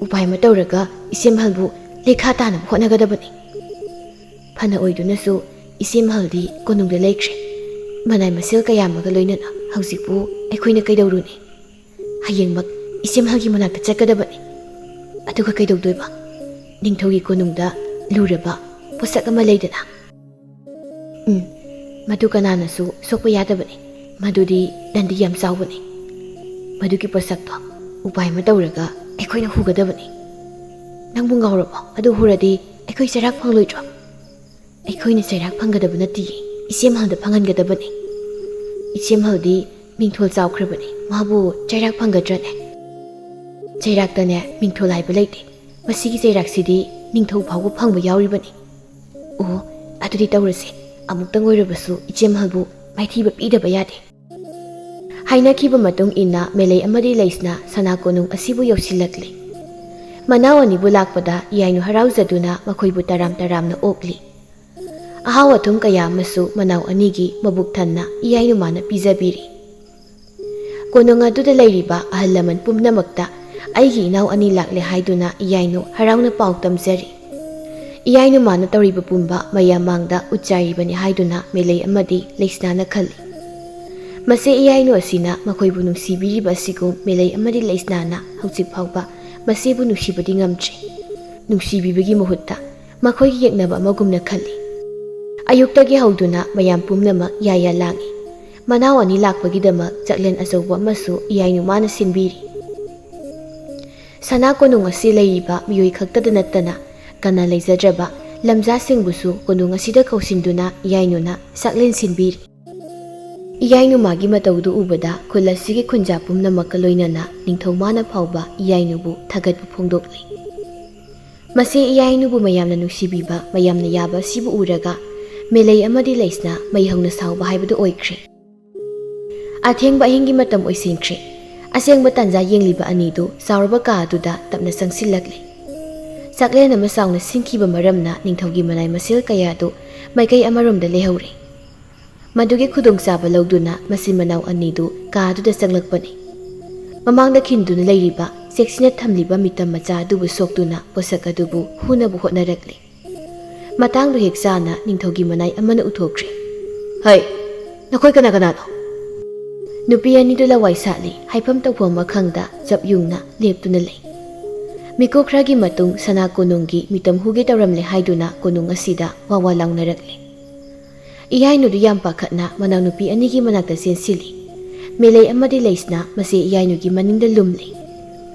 ꯎꯄꯥꯏ ꯑꯃ ꯇꯧꯔꯒ ꯏꯆꯦꯝꯍꯜꯕꯨ ꯂꯩꯈꯥ ꯇꯥꯅꯕ ꯍꯣꯠꯅꯒꯗꯕꯅꯤ꯫ ꯐꯅ ꯑꯣꯏꯗꯨꯅꯁꯨ ꯏꯆꯦꯝꯍꯜꯗꯤ ꯀꯣꯅꯨꯡꯗ ꯂꯩꯈ꯭ꯔꯦ꯫ ꯃꯅꯥꯏ ꯃꯁꯤꯜ ꯀꯌꯥ ꯑꯃꯒ ꯂꯣꯏꯅꯅ ꯍꯧꯖꯤꯛꯄꯨ ꯑꯩꯈꯣꯏꯅ ꯀꯩꯗꯧꯔꯨꯅꯤ? ꯍꯌꯦꯡꯃꯛ ꯏꯆꯦꯝꯍꯜꯒꯤ ꯃꯅꯥꯛꯇ ꯆꯠꯀꯗꯕꯅꯤ꯫ ꯑꯗꯨꯒ ꯀꯩꯗꯧꯗꯣꯏꯕ? ꯅꯤꯡꯊꯧꯒꯤ ꯀꯣꯅꯨꯡꯗ ꯂꯨꯔꯕ ꯄꯣꯠꯁꯛ ꯑꯃ ꯂꯩꯗꯅ꯫ ꯎꯝ, ꯃꯗꯨ ꯀꯅꯥꯅꯁꯨ ꯁꯣꯛꯄ ꯌꯥꯗꯕꯅꯤ꯫ ꯃꯗꯨꯗꯤ ꯗꯟꯗꯤ ꯌꯥꯝ ꯆꯥꯎꯕꯅꯤ꯫ ꯃꯗꯨꯒꯤ ꯄꯣꯠꯁꯛꯇꯣ ꯎꯄꯥꯏ ꯑꯃ ꯇꯧꯔꯒ ꯑꯩꯈꯣꯏꯅ ꯍꯨꯒꯗꯕꯅꯤ꯫ ꯅꯪꯕꯨ ꯉꯥꯎꯔꯕꯣ? ꯑꯗꯨ ꯍꯨꯔꯗꯤ ꯑꯩꯈꯣꯏ ꯆꯩꯔꯥꯛ ꯐꯪꯂꯣꯏꯗ꯭ꯔꯣ? ꯑꯩꯈꯣꯏꯅ ꯆꯩꯔꯥꯛ ꯐꯪꯒꯗꯕ ꯅꯠꯇꯤꯌꯦ, ꯏꯆꯦꯝꯍꯜꯗ ꯐꯪꯍꯟꯒꯗꯕꯅꯤ꯫ ꯏꯆꯦꯝꯍꯜꯗꯤ ꯃꯤꯡꯊꯣꯜ ꯆꯥꯎꯈ꯭ꯔꯕꯅꯤ, ꯃꯥꯕꯨ ꯆꯩꯔꯥꯛ ꯐꯪꯒꯗ꯭ꯔꯅꯦ? ꯆꯩꯔꯥꯛꯇꯅꯦ ꯃꯤꯡꯊꯣꯜ ꯍꯥꯏꯕ ꯂꯩꯇꯦ꯫ ꯃꯁꯤꯒꯤ ꯆꯩꯔꯥꯛꯁꯤꯗꯤ ꯅꯤꯡꯊꯧ ꯐꯥꯎꯕ ꯐꯪꯕ ꯌꯥꯎꯔꯤꯕꯅꯤ꯫ ꯑꯣ, ꯑꯗꯨꯗꯤ ꯇꯧꯔꯁꯦ꯫ ꯑꯃꯨꯛꯇꯪ ꯑꯣꯏꯔꯕꯁꯨ ꯏꯆꯦꯝꯍꯜꯕꯨ ꯃꯥꯏꯊꯤꯕ ꯄꯤꯗꯕ ꯌꯥꯗꯦ꯫ ꯍꯥꯏꯅꯈꯤꯕ ꯃꯇꯨꯡ ꯏꯟꯅ ꯃꯦꯂꯩ ꯑꯃꯗꯤ ꯂꯩꯁꯅꯥ ꯁꯅꯥ ꯀꯣꯅꯨꯡ ꯑꯁꯤꯕꯨ ꯌꯧꯁꯤꯜꯂꯛꯂꯤ꯫ ꯃꯅꯥꯎ ꯑꯅꯤꯕꯨ ꯂꯥꯛꯄꯗ ꯏꯌꯥꯏꯅꯨ ꯍꯔꯥꯎꯖꯗꯨꯅ ꯃꯈꯣꯏꯕꯨ ꯇꯔꯥꯝ ꯇꯔꯥꯝꯅ ꯑꯣꯛꯂꯤ꯫ ꯑꯍꯥꯎ ꯑꯊꯨꯝ ꯀꯌꯥ ꯑꯃꯁꯨ ꯃꯅꯥꯎ ꯑꯅꯤꯒꯤ ꯃꯕꯨꯛ ꯊꯟꯅ ꯏꯌꯥꯏꯅꯨꯃꯥꯅ ꯄꯤꯖꯕꯤꯔꯤ꯫ ꯀꯣꯅꯨꯡ ꯑꯗꯨꯗ ꯂꯩꯔꯤꯕ ꯑꯍꯜ ꯂꯃꯟ ꯄꯨꯝꯅꯃꯛꯇ ꯑꯩꯒꯤ ꯏꯅꯥꯎ ꯑꯅꯤ ꯂꯥꯛꯂꯦ ꯍꯥꯏꯗꯨꯅ ꯏꯌꯥꯏꯅꯨ ꯍꯔꯥꯎꯅ ꯄꯥꯎ ꯇꯝꯖꯔꯤ꯫ ꯏꯌꯥꯏꯅꯨꯃꯥꯅ ꯇꯧꯔꯤꯕ ꯄꯨꯝꯕ ꯃꯌꯥꯝ ꯃꯥꯡꯗ ꯎꯠꯆꯥꯏꯔꯤꯕꯅꯤ ꯍꯥꯏꯗꯨꯅ ꯃꯦꯂꯩ ꯑꯃꯗꯤ ꯂꯩꯁꯅꯥꯅ ꯈꯜꯂꯤ꯫ ꯃꯁꯦ ꯏꯌꯥꯏꯅꯨ ꯑꯁꯤꯅ ꯃꯈꯣꯏꯕꯨ ꯅꯨꯡꯁꯤꯕꯤꯔꯤꯕ ꯑꯁꯤꯒꯨꯝ ꯃꯦꯂꯩ ꯑꯃꯗꯤ ꯂꯩꯁꯅꯥꯅ ꯍꯧꯖꯤꯛ ꯐꯥꯎꯕ ꯃꯁꯤꯕꯨ ꯅꯨꯡꯁꯤꯕꯗꯤ ꯉꯝꯗ꯭ꯔꯤ꯫ ꯅꯨꯡꯁꯤꯕꯤꯕꯒꯤ ꯃꯍꯨꯠꯇ ꯃꯈꯣꯏꯒꯤ ꯌꯦꯛꯅꯕ ꯑꯃꯒꯨꯝꯅ ꯈꯜꯂꯤ꯫ ꯑꯌꯨꯛꯇꯒꯤ ꯍꯧꯗꯨꯅ ꯃꯌꯥꯝ ꯄꯨꯝꯅꯃꯛ ꯌꯥꯌꯥ ꯂꯥꯡꯏ꯫ ꯃꯅꯥꯎ ꯑꯅꯤ ꯂꯥꯛꯄꯒꯤꯗꯃꯛ ꯆꯥꯛꯂꯦꯟ ꯑꯆꯧꯕ ꯑꯃꯁꯨ ꯏꯌꯥꯏꯅꯨꯃꯥꯅ ꯁꯤꯟꯕꯤꯔꯤ꯫ ꯁꯅꯥ ꯀꯣꯅꯨꯡ ꯑꯁꯤ ꯂꯩꯔꯤꯕ ꯃꯤꯑꯣꯏ ꯈꯛꯇꯗ ꯅꯠꯇꯅ ꯀꯅꯥ ꯂꯩꯖꯗ꯭ꯔꯕ ꯂꯝꯖꯥꯁꯤꯡꯕꯨꯁꯨ ꯀꯣꯅꯨꯡ ꯑꯁꯤꯗ ꯀꯧꯁꯤꯟꯗꯨꯅ ꯏꯌꯥꯏꯅꯨꯅ ꯆꯥꯛꯂꯦꯟ ꯁꯤꯟꯕꯤꯔꯤ꯫ ꯏꯌꯥꯏꯅꯨꯃꯥꯒꯤ ꯃꯇꯧꯗꯨ ꯎꯕꯗ ꯈꯨꯜ ꯑꯁꯤꯒꯤ ꯈꯨꯟꯖꯥ ꯄꯨꯝꯅꯃꯛꯀ ꯂꯣꯏꯅꯅ ꯅꯤꯡꯊꯧꯃꯥꯅ ꯐꯥꯎꯕ ꯏꯌꯥꯏꯅꯨꯕꯨ ꯊꯥꯒꯠꯄ ꯐꯣꯡꯗꯣꯛꯂꯤ꯫ ꯃꯁꯤ ꯏꯌꯥꯏꯅꯨꯕꯨ ꯃꯌꯥꯝꯅ ꯅꯨꯡꯁꯤꯕꯤꯕ, ꯃꯌꯥꯝꯅ ꯌꯥꯕ ꯑꯁꯤꯕꯨ ꯎꯔꯒ ꯃꯦꯂꯩ ꯑꯃꯗꯤ ꯂꯩꯁꯅꯥ ꯃꯩ ꯍꯧꯅ ꯁꯥꯎꯕ ꯍꯥꯏꯕꯗꯨ ꯑꯣꯏꯈ꯭ꯔꯦ꯫ ꯑꯊꯦꯡꯕ ꯑꯍꯤꯡꯒꯤ ꯃꯇꯝ ꯑꯣꯏꯁꯤꯟꯈ꯭ꯔꯦ꯫ ꯑꯁꯦꯡꯕ ꯇꯥꯟꯖꯥ ꯌꯦꯡꯂꯤꯕ ꯑꯅꯤꯗꯨ ꯆꯥꯎꯔꯕ ꯀꯥ ꯑꯗꯨꯗ ꯇꯞꯅ ꯆꯪꯁꯤꯜꯂꯛꯂꯦ꯫ ꯆꯥꯛꯂꯦꯟ ꯑꯃ ꯆꯥꯎꯅ ꯁꯤꯟꯈꯤꯕ ꯃꯔꯝꯅ ꯅꯤꯡꯊꯧꯒꯤ ꯃꯅꯥꯏ ꯃꯁꯤꯜ ꯀꯌꯥꯗꯨ ꯃꯥꯏꯀꯩ ꯑꯃꯔꯣꯝꯗ ꯂꯩꯍꯧꯔꯦ꯫ ꯃꯗꯨꯒꯤ ꯈꯨꯗꯣꯡꯆꯥꯕ ꯂꯧꯗꯨꯅ ꯃꯆꯤꯟ ꯃꯅꯥꯎ ꯑꯅꯤꯗꯨ ꯀꯥ ꯑꯗꯨꯗ ꯆꯪꯂꯛꯄꯅꯤ꯫ ꯃꯃꯥꯡꯗ ꯈꯤꯟꯗꯨꯅ ꯂꯩꯔꯤꯕ ꯆꯦꯛꯁꯤꯟꯅ ꯊꯝꯂꯤꯕ ꯃꯤꯇꯝ ꯃꯆꯥ ꯑꯗꯨꯕꯨ ꯁꯣꯛꯇꯨꯅ ꯄꯣꯠꯁꯛ ꯑꯗꯨꯕꯨ ꯍꯨꯅꯕ ꯍꯣꯠꯅꯔꯛꯂꯤ꯫ ꯃꯇꯥꯡꯗꯨ ꯍꯦꯛ ꯆꯥꯅ ꯅꯤꯡꯊꯧꯒꯤ ꯃꯅꯥꯏ ꯑꯃꯅ ꯎꯠꯊꯣꯛꯈ꯭ꯔꯦ꯫ "ꯍꯩ, ꯅꯈꯣꯏ ꯀꯅꯥ ꯀꯅꯥꯅꯣ?" ꯅꯨꯄꯤ ꯑꯅꯤꯗꯨ ꯂꯋꯥꯏ ꯁꯥꯠꯂꯤ, ꯍꯥꯏꯐꯝ ꯇꯧꯐꯝ ꯑꯃ ꯈꯪꯗ ꯆꯞ ꯌꯨꯡꯅ ꯂꯦꯞꯇꯨꯅ ꯂꯩ꯫ ꯃꯤꯀꯨꯞ ꯈꯔꯒꯤ ꯃꯇꯨꯡ ꯁꯅꯥ ꯀꯣꯅꯨꯡꯒꯤ ꯃꯤꯇꯝ ꯍꯨꯒꯦ ꯇꯧꯔꯝꯂꯦ ꯍꯥꯏꯗꯨꯅ ꯀꯣꯅꯨꯡ ꯑꯁꯤꯗ ꯋꯥ ꯋꯥ ꯂꯥꯎꯅꯔꯛꯂꯦ꯫ ꯏꯌꯥꯏꯅꯨꯗꯨ ꯌꯥꯝ ꯄꯥꯈꯠꯅ ꯃꯅꯥꯎꯅꯨꯄꯤ ꯑꯅꯤꯒꯤ ꯃꯅꯥꯛꯇ ꯆꯦꯟꯁꯤꯜꯂꯤ꯫ ꯃꯦꯂꯩ ꯑꯃꯗꯤ ꯂꯩꯁꯅꯥ ꯃꯆꯦ ꯏꯌꯥꯏꯅꯨꯒꯤ ꯃꯅꯤꯡꯗ ꯂꯨꯝꯂꯤ꯫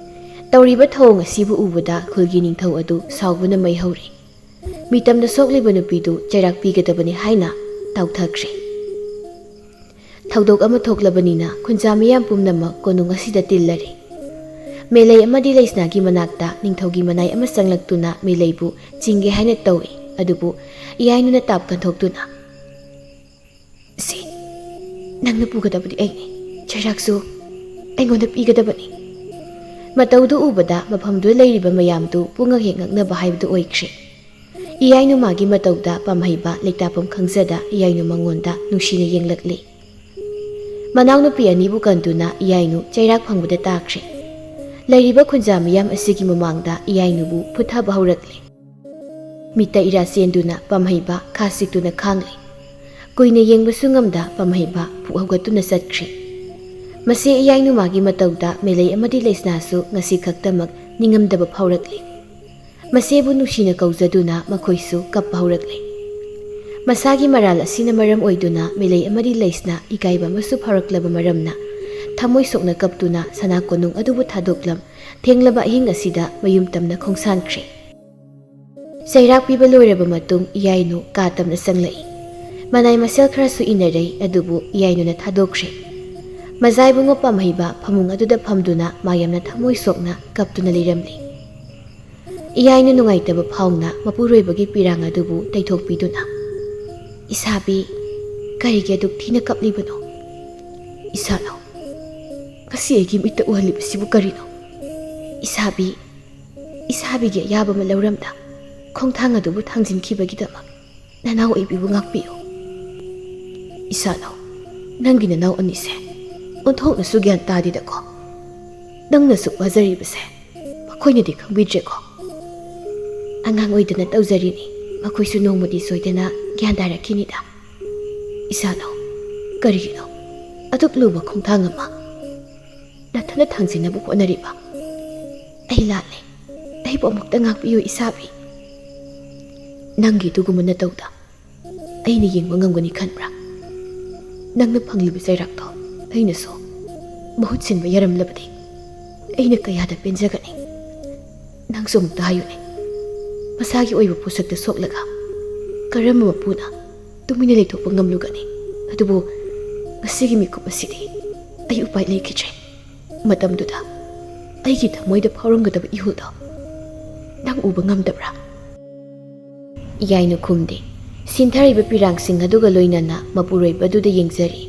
ꯇꯧꯔꯤꯕ ꯊꯧꯑꯣꯡ ꯑꯁꯤꯕꯨ ꯎꯕꯗ ꯈꯨꯜꯒꯤ ꯅꯤꯡꯊꯧ ꯑꯗꯨ ꯁꯥꯎꯕꯅ ꯃꯩ ꯍꯧꯔꯤ꯫ ꯃꯤꯇꯝꯗ ꯁꯣꯛꯂꯤꯕ ꯅꯨꯄꯤꯗꯨ ꯆꯩꯔꯥꯛ ꯄꯤꯒꯗꯕꯅꯤ ꯍꯥꯏꯅ ꯇꯥꯎꯊꯈ꯭ꯔꯦ꯫ ꯊꯧꯗꯣꯛ ꯑꯃ ꯊꯣꯛꯂꯕꯅꯤꯅ ꯈꯨꯟꯖꯥ ꯃꯤꯌꯥꯝ ꯄꯨꯝꯅꯃꯛ ꯀꯣꯅꯨꯡ ꯑꯁꯤꯗ ꯇꯤꯜꯂꯔꯦ꯫ ꯃꯦꯂꯩ ꯑꯃꯗꯤ ꯂꯩꯁꯅꯥꯒꯤ ꯃꯅꯥꯛꯇ ꯅꯤꯡꯊꯧꯒꯤ ꯃꯅꯥꯏ ꯑꯃ ꯆꯪꯂꯛꯇꯨꯅ ꯃꯦꯂꯩꯕꯨ ꯆꯤꯡꯒꯦ ꯍꯥꯏꯅ ꯇꯧꯏ꯫ ꯑꯗꯨꯕꯨ ꯏꯌꯥꯏꯅꯨꯅ ꯇꯥꯞ ꯀꯟꯊꯣꯛꯇꯨꯅ, "ꯁꯤ ꯅꯪꯅ ꯄꯨꯒꯗꯕꯗꯤ ꯑꯩꯅꯤ, ꯆꯩꯔꯥꯛꯁꯨ ꯑꯩꯉꯣꯟꯗ ꯄꯤꯒꯗꯕꯅꯤ"꯫ ꯃꯇꯧꯗꯨ ꯎꯕꯗ ꯃꯐꯝꯗꯨꯗ ꯂꯩꯔꯤꯕ ꯃꯌꯥꯝꯗꯨ ꯄꯨꯡꯉꯛ ꯍꯦꯛ ꯉꯛꯅꯕ ꯍꯥꯏꯕꯗꯨ ꯑꯣꯏꯈ꯭ꯔꯦ꯫ ꯏꯌꯥꯏꯅꯨ ꯃꯥꯒꯤ ꯃꯇꯧꯗ ꯄꯥꯝꯍꯩꯕ ꯂꯩꯇꯥꯐꯝ ꯈꯪꯖꯗ ꯏꯌꯥꯏꯅꯨ ꯃꯉꯣꯟꯗ ꯅꯨꯡꯁꯤꯅ ꯌꯦꯡꯂꯛꯂꯤ꯫ ꯃꯅꯥꯎꯅꯨꯄꯤ ꯑꯅꯤꯕꯨ ꯀꯟꯗꯨꯅ ꯏꯌꯥꯏꯅꯨ ꯆꯩꯔꯥꯛ ꯐꯪꯕꯗ ꯇꯥꯈ꯭ꯔꯦ꯫ ꯂꯩꯔꯤꯕ ꯈꯨꯟꯖꯥ ꯃꯤꯌꯥꯝ ꯑꯁꯤꯒꯤ ꯃꯃꯥꯡꯗ ꯏꯌꯥꯏꯅꯨꯕꯨ ꯐꯨꯊꯕ ꯍꯧꯔꯛꯂꯦ꯫ ꯃꯤꯠꯇ ꯏꯔꯥ ꯆꯦꯟꯗꯨꯅ ꯄꯥꯝꯍꯩꯕ ꯈꯥ ꯁꯤꯛꯇꯨꯅ ꯈꯥꯡꯂꯤ꯫ ꯀꯨꯏꯅ ꯌꯦꯡꯕꯁꯨ ꯉꯝꯗ ꯄꯥꯝꯍꯩꯕ ꯄꯨꯛ ꯍꯧꯒꯠꯇꯨꯅ ꯆꯠꯈ꯭ꯔꯦ꯫ ꯃꯆꯦ ꯏꯌꯥꯏꯅꯨ ꯃꯥꯒꯤ ꯃꯇꯧꯗ ꯃꯦꯂꯩ ꯑꯃꯗꯤ ꯂꯩꯁꯅꯥꯁꯨ ꯉꯁꯤ ꯈꯛꯇꯃꯛ ꯅꯤꯡꯉꯝꯗꯕ ꯐꯥꯎꯔꯛꯂꯤ꯫ ꯃꯆꯦꯕꯨ ꯅꯨꯡꯁꯤꯅ ꯀꯧꯖꯗꯨꯅ ꯃꯈꯣꯏꯁꯨ ꯀꯞꯄ ꯍꯧꯔꯛꯂꯦ꯫ ꯃꯁꯥꯒꯤ ꯃꯔꯥꯜ ꯑꯁꯤꯅ ꯃꯔꯝ ꯑꯣꯏꯗꯨꯅ ꯃꯦꯂꯩ ꯑꯃꯗꯤ ꯂꯩꯁꯅꯥ ꯏꯀꯥꯏꯕ ꯑꯃꯁꯨ ꯐꯥꯎꯔꯛꯂꯕ ꯃꯔꯝꯅ ꯊꯃꯣꯏ ꯁꯣꯛꯅ ꯀꯞꯇꯨꯅ ꯁꯅꯥ ꯀꯣꯅꯨꯡ ꯑꯗꯨꯕꯨ ꯊꯥꯗꯣꯛꯂꯝ ꯊꯦꯡꯂꯕ ꯑꯍꯤꯡ ꯑꯁꯤꯗ ꯃꯌꯨꯝ ꯇꯝꯅ ꯈꯣꯡꯁꯥꯟꯈ꯭ꯔꯦ꯫ ꯆꯩꯔꯥꯛ ꯄꯤꯕ ꯂꯣꯏꯔꯕ ꯃꯇꯨꯡ ꯏꯌꯥꯏꯅꯨ ꯀꯥ ꯇꯝꯅ ꯆꯪꯂꯛꯏ꯫ ꯃꯅꯥꯏ ꯃꯁꯦꯜ ꯈꯔꯁꯨ ꯏꯟꯅꯔꯩ, ꯑꯗꯨꯕꯨ ꯏꯌꯥꯏꯅꯨꯅ ꯊꯥꯗꯣꯛꯈ꯭ꯔꯦ꯫ ꯃꯖꯥꯏꯕꯨꯡꯉꯣ ꯄꯥꯝꯍꯩꯕ ꯐꯃꯨꯡ ꯑꯗꯨꯗ ꯐꯝꯗꯨꯅ ꯃꯥ ꯌꯥꯝꯅ ꯊꯃꯣꯏ ꯁꯣꯛꯅ ꯀꯞꯇꯨꯅ ꯂꯩꯔꯝꯂꯤ꯫ ꯏꯌꯥꯏꯅ ꯅꯨꯡꯉꯥꯏꯇꯕ ꯐꯥꯎꯅ ꯃꯄꯨꯔꯣꯏꯕꯒꯤ ꯄꯤꯔꯥꯡ ꯑꯗꯨꯕꯨ ꯇꯩꯊꯣꯛꯄꯤꯗꯨꯅ, "ꯏꯁꯥꯕꯤ, ꯀꯔꯤꯒꯤ ꯑꯗꯨꯛ ꯊꯤꯅ ꯀꯞꯂꯤꯕꯅꯣ? ꯏꯁꯥꯅꯧ, ꯉꯁꯤ ꯑꯩꯒꯤ ꯃꯤꯠꯇ ꯎꯍꯜꯂꯤꯕꯁꯤꯕꯨ ꯀꯔꯤꯅꯣ? ꯏꯁꯥꯕꯤ, ꯏꯁꯥꯕꯤꯒꯤ ꯑꯌꯥꯕ ꯑꯃ ꯂꯧꯔꯝꯗ ꯈꯣꯡꯊꯥꯡ ꯑꯗꯨꯕꯨ ꯊꯥꯡꯖꯤꯟꯈꯤꯕꯒꯤꯗꯃꯛ ꯅꯅꯥꯎ ꯑꯣꯏꯕꯤꯕꯨ ꯉꯥꯛꯄꯤꯌꯨ꯫ ꯏꯁꯥꯅꯧ, ꯅꯪꯒꯤ ꯅꯅꯥꯎ ꯑꯅꯤꯁꯦ ꯑꯣꯟꯊꯣꯛꯅꯁꯨ ꯒ꯭ꯌꯥꯟ ꯇꯥꯗꯦꯗꯀꯣ꯫ ꯅꯪꯅ ꯁꯨꯛ ꯋꯥꯖꯔꯤꯕꯁꯦ ꯃꯈꯣꯏꯅꯗꯤ ꯈꯪꯕꯤꯗ꯭ꯔꯦꯀꯣ? ꯑꯉꯥꯡ ꯑꯣꯏꯗꯅ ꯇꯧꯖꯔꯤꯅꯤ꯫ ꯃꯈꯣꯏꯁꯨ ꯅꯣꯡꯃꯗꯤ ꯁꯣꯏꯗꯅ ꯒ꯭ꯌꯥꯟ ꯇꯥꯔꯛꯈꯤꯅꯤꯗ꯫ ꯏꯁꯥꯅꯣ, ꯀꯔꯤꯒꯤꯅꯣ ꯑꯗꯨꯛ ꯂꯨꯕ ꯈꯣꯡꯊꯥꯡ ꯑꯃ ꯅꯊꯟꯅ ꯊꯥꯡꯖꯤꯟꯅꯕ ꯍꯣꯠꯅꯔꯤꯕ? ꯑꯩ ꯂꯥꯜꯂꯦ꯫ ꯑꯩꯕꯨ ꯑꯃꯨꯛꯇ ꯉꯥꯛꯄꯤꯌꯨ, ꯏꯁꯥꯕꯤ꯫ ꯅꯪꯒꯤ ꯑꯗꯨꯒꯨꯝꯕ ꯅꯇꯧꯗ ꯑꯩꯅ ꯌꯦꯡꯕ ꯉꯝꯒꯅꯤ ꯈꯟꯕ꯭ꯔꯥ? ꯅꯪꯅ ꯐꯪꯂꯤꯕ ꯆꯩꯔꯥꯛꯇꯣ ꯑꯩꯅꯁꯨ ꯃꯍꯨꯠ ꯁꯤꯟꯕ ꯌꯥꯔꯝꯂꯕꯗꯤ ꯑꯩꯅ ꯀꯌꯥꯗ ꯄꯦꯟꯖꯒꯅꯤ꯫ ꯅꯪꯁꯨ ꯑꯃꯨꯛꯇ ꯍꯥꯏꯌꯨꯅꯦ, ꯃꯁꯥꯒꯤ ꯑꯣꯏꯕ ꯄꯣꯠꯁꯛꯇ ꯁꯣꯛꯂꯒ ꯀꯔꯝꯕ ꯃꯄꯨꯅ ꯇꯨꯃꯤꯟꯅ ꯂꯩꯊꯣꯛꯄ ꯉꯝꯂꯨꯒꯅꯤ? ꯑꯗꯨꯕꯨ ꯉꯁꯤꯒꯤ ꯃꯤꯀꯨꯞ ꯑꯁꯤꯗꯤ ꯑꯩ ꯎꯄꯥꯏ ꯂꯩꯈꯤꯗ꯭ꯔꯦ꯫ ꯃꯇꯝꯗꯨꯗ ꯑꯩꯒꯤ ꯊꯃꯣꯏꯗ ꯐꯥꯎꯔꯝꯒꯗꯕ ꯏꯍꯨꯜꯗꯣ ꯅꯪ ꯎꯕ ꯉꯝꯗꯕ꯭ꯔꯥ? ꯏꯌꯥꯏꯅꯨ ꯈꯨꯝꯗꯦ꯫ ꯁꯤꯟꯊꯔꯤꯕ ꯄꯤꯔꯥꯡꯁꯤꯡ ꯑꯗꯨꯒ ꯂꯣꯏꯅꯅ ꯃꯄꯨꯔꯣꯏꯕꯗꯨꯗ ꯌꯦꯡꯖꯔꯤ꯫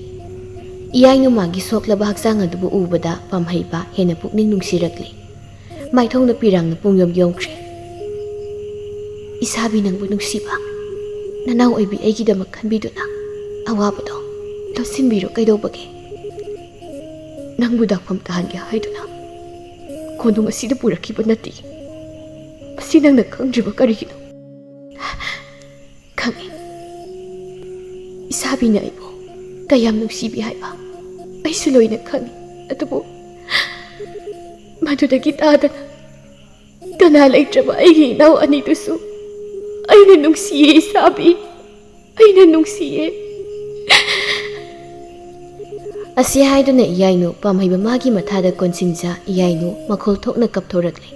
ꯏꯌꯥꯏꯅꯨ ꯃꯥꯒꯤ ꯁꯣꯛꯂꯕ ꯍꯛꯆꯥꯡ ꯑꯗꯨꯕꯨ ꯎꯕꯗ ꯄꯥꯝꯍꯩꯕ ꯍꯦꯟꯅ ꯄꯨꯛꯅꯤꯡ ꯅꯨꯡꯁꯤꯔꯛꯂꯤ꯫ ꯃꯥꯏꯊꯣꯡꯗ ꯄꯤꯔꯥꯡꯅ ꯄꯨꯡꯌꯣꯝ ꯌꯣꯝꯈ꯭ꯔꯦ꯫ ꯏꯁꯥꯕꯤ, ꯅꯪꯕꯨ ꯅꯨꯡꯁꯤꯕ ꯅꯅꯥꯎ ꯑꯣꯏꯕꯤ ꯑꯩꯒꯤꯗꯃꯛ ꯈꯟꯕꯤꯗꯨꯅ ꯑꯋꯥꯕꯗꯣ ꯂꯣꯠꯁꯤꯟꯕꯤꯔꯣ ꯀꯩꯗꯧꯕꯒꯦ? ꯅꯪꯕꯨ ꯗꯥꯛꯐꯝ ꯇꯥꯍꯟꯒꯦ ꯍꯥꯏꯗꯨꯅ ꯀꯣꯅꯨꯡ ꯑꯁꯤꯗ ꯄꯨꯔꯛꯈꯤꯕ ꯅꯠꯇꯦ꯫ ꯃꯁꯤ ꯅꯪꯅ ꯈꯪꯗ꯭ꯔꯤꯕ ꯀꯔꯤꯒꯤꯅꯣ? ꯈꯪꯉꯤ꯫ ꯏꯁꯥꯕꯤꯅ ꯑꯩꯕꯨ ꯀꯌꯥꯝ ꯅꯨꯡꯁꯤꯕꯤ ꯍꯥꯏꯕ ꯑꯩꯁꯨ ꯂꯣꯏꯅ ꯈꯪꯉꯤ꯫ ꯑꯗꯨꯕꯨ ꯃꯗꯨꯗꯒꯤ ꯇꯥꯗꯅ ꯀꯅꯥ ꯂꯩꯇ꯭ꯔꯕ ꯑꯩꯒꯤ ꯏꯅꯥꯎ ꯑꯅꯤꯗꯨꯁꯨ ꯑꯩꯅ ꯅꯨꯡꯁꯤꯌꯦ, ꯏꯁꯥꯕꯤ꯫ ꯑꯩꯅ ꯅꯨꯡꯁꯤꯌꯦ꯫ ꯑꯁꯤ ꯍꯥꯏꯗꯨꯅ ꯏꯌꯥꯏꯅꯨ ꯄꯥꯝꯍꯩꯕ ꯃꯥꯒꯤ ꯃꯊꯥꯗ ꯀꯣꯟꯁꯤꯟꯖ ꯏꯌꯥꯏꯅꯨ ꯃꯈꯣꯜ ꯊꯣꯛꯅ ꯀꯞꯊꯣꯔꯛꯂꯦ꯫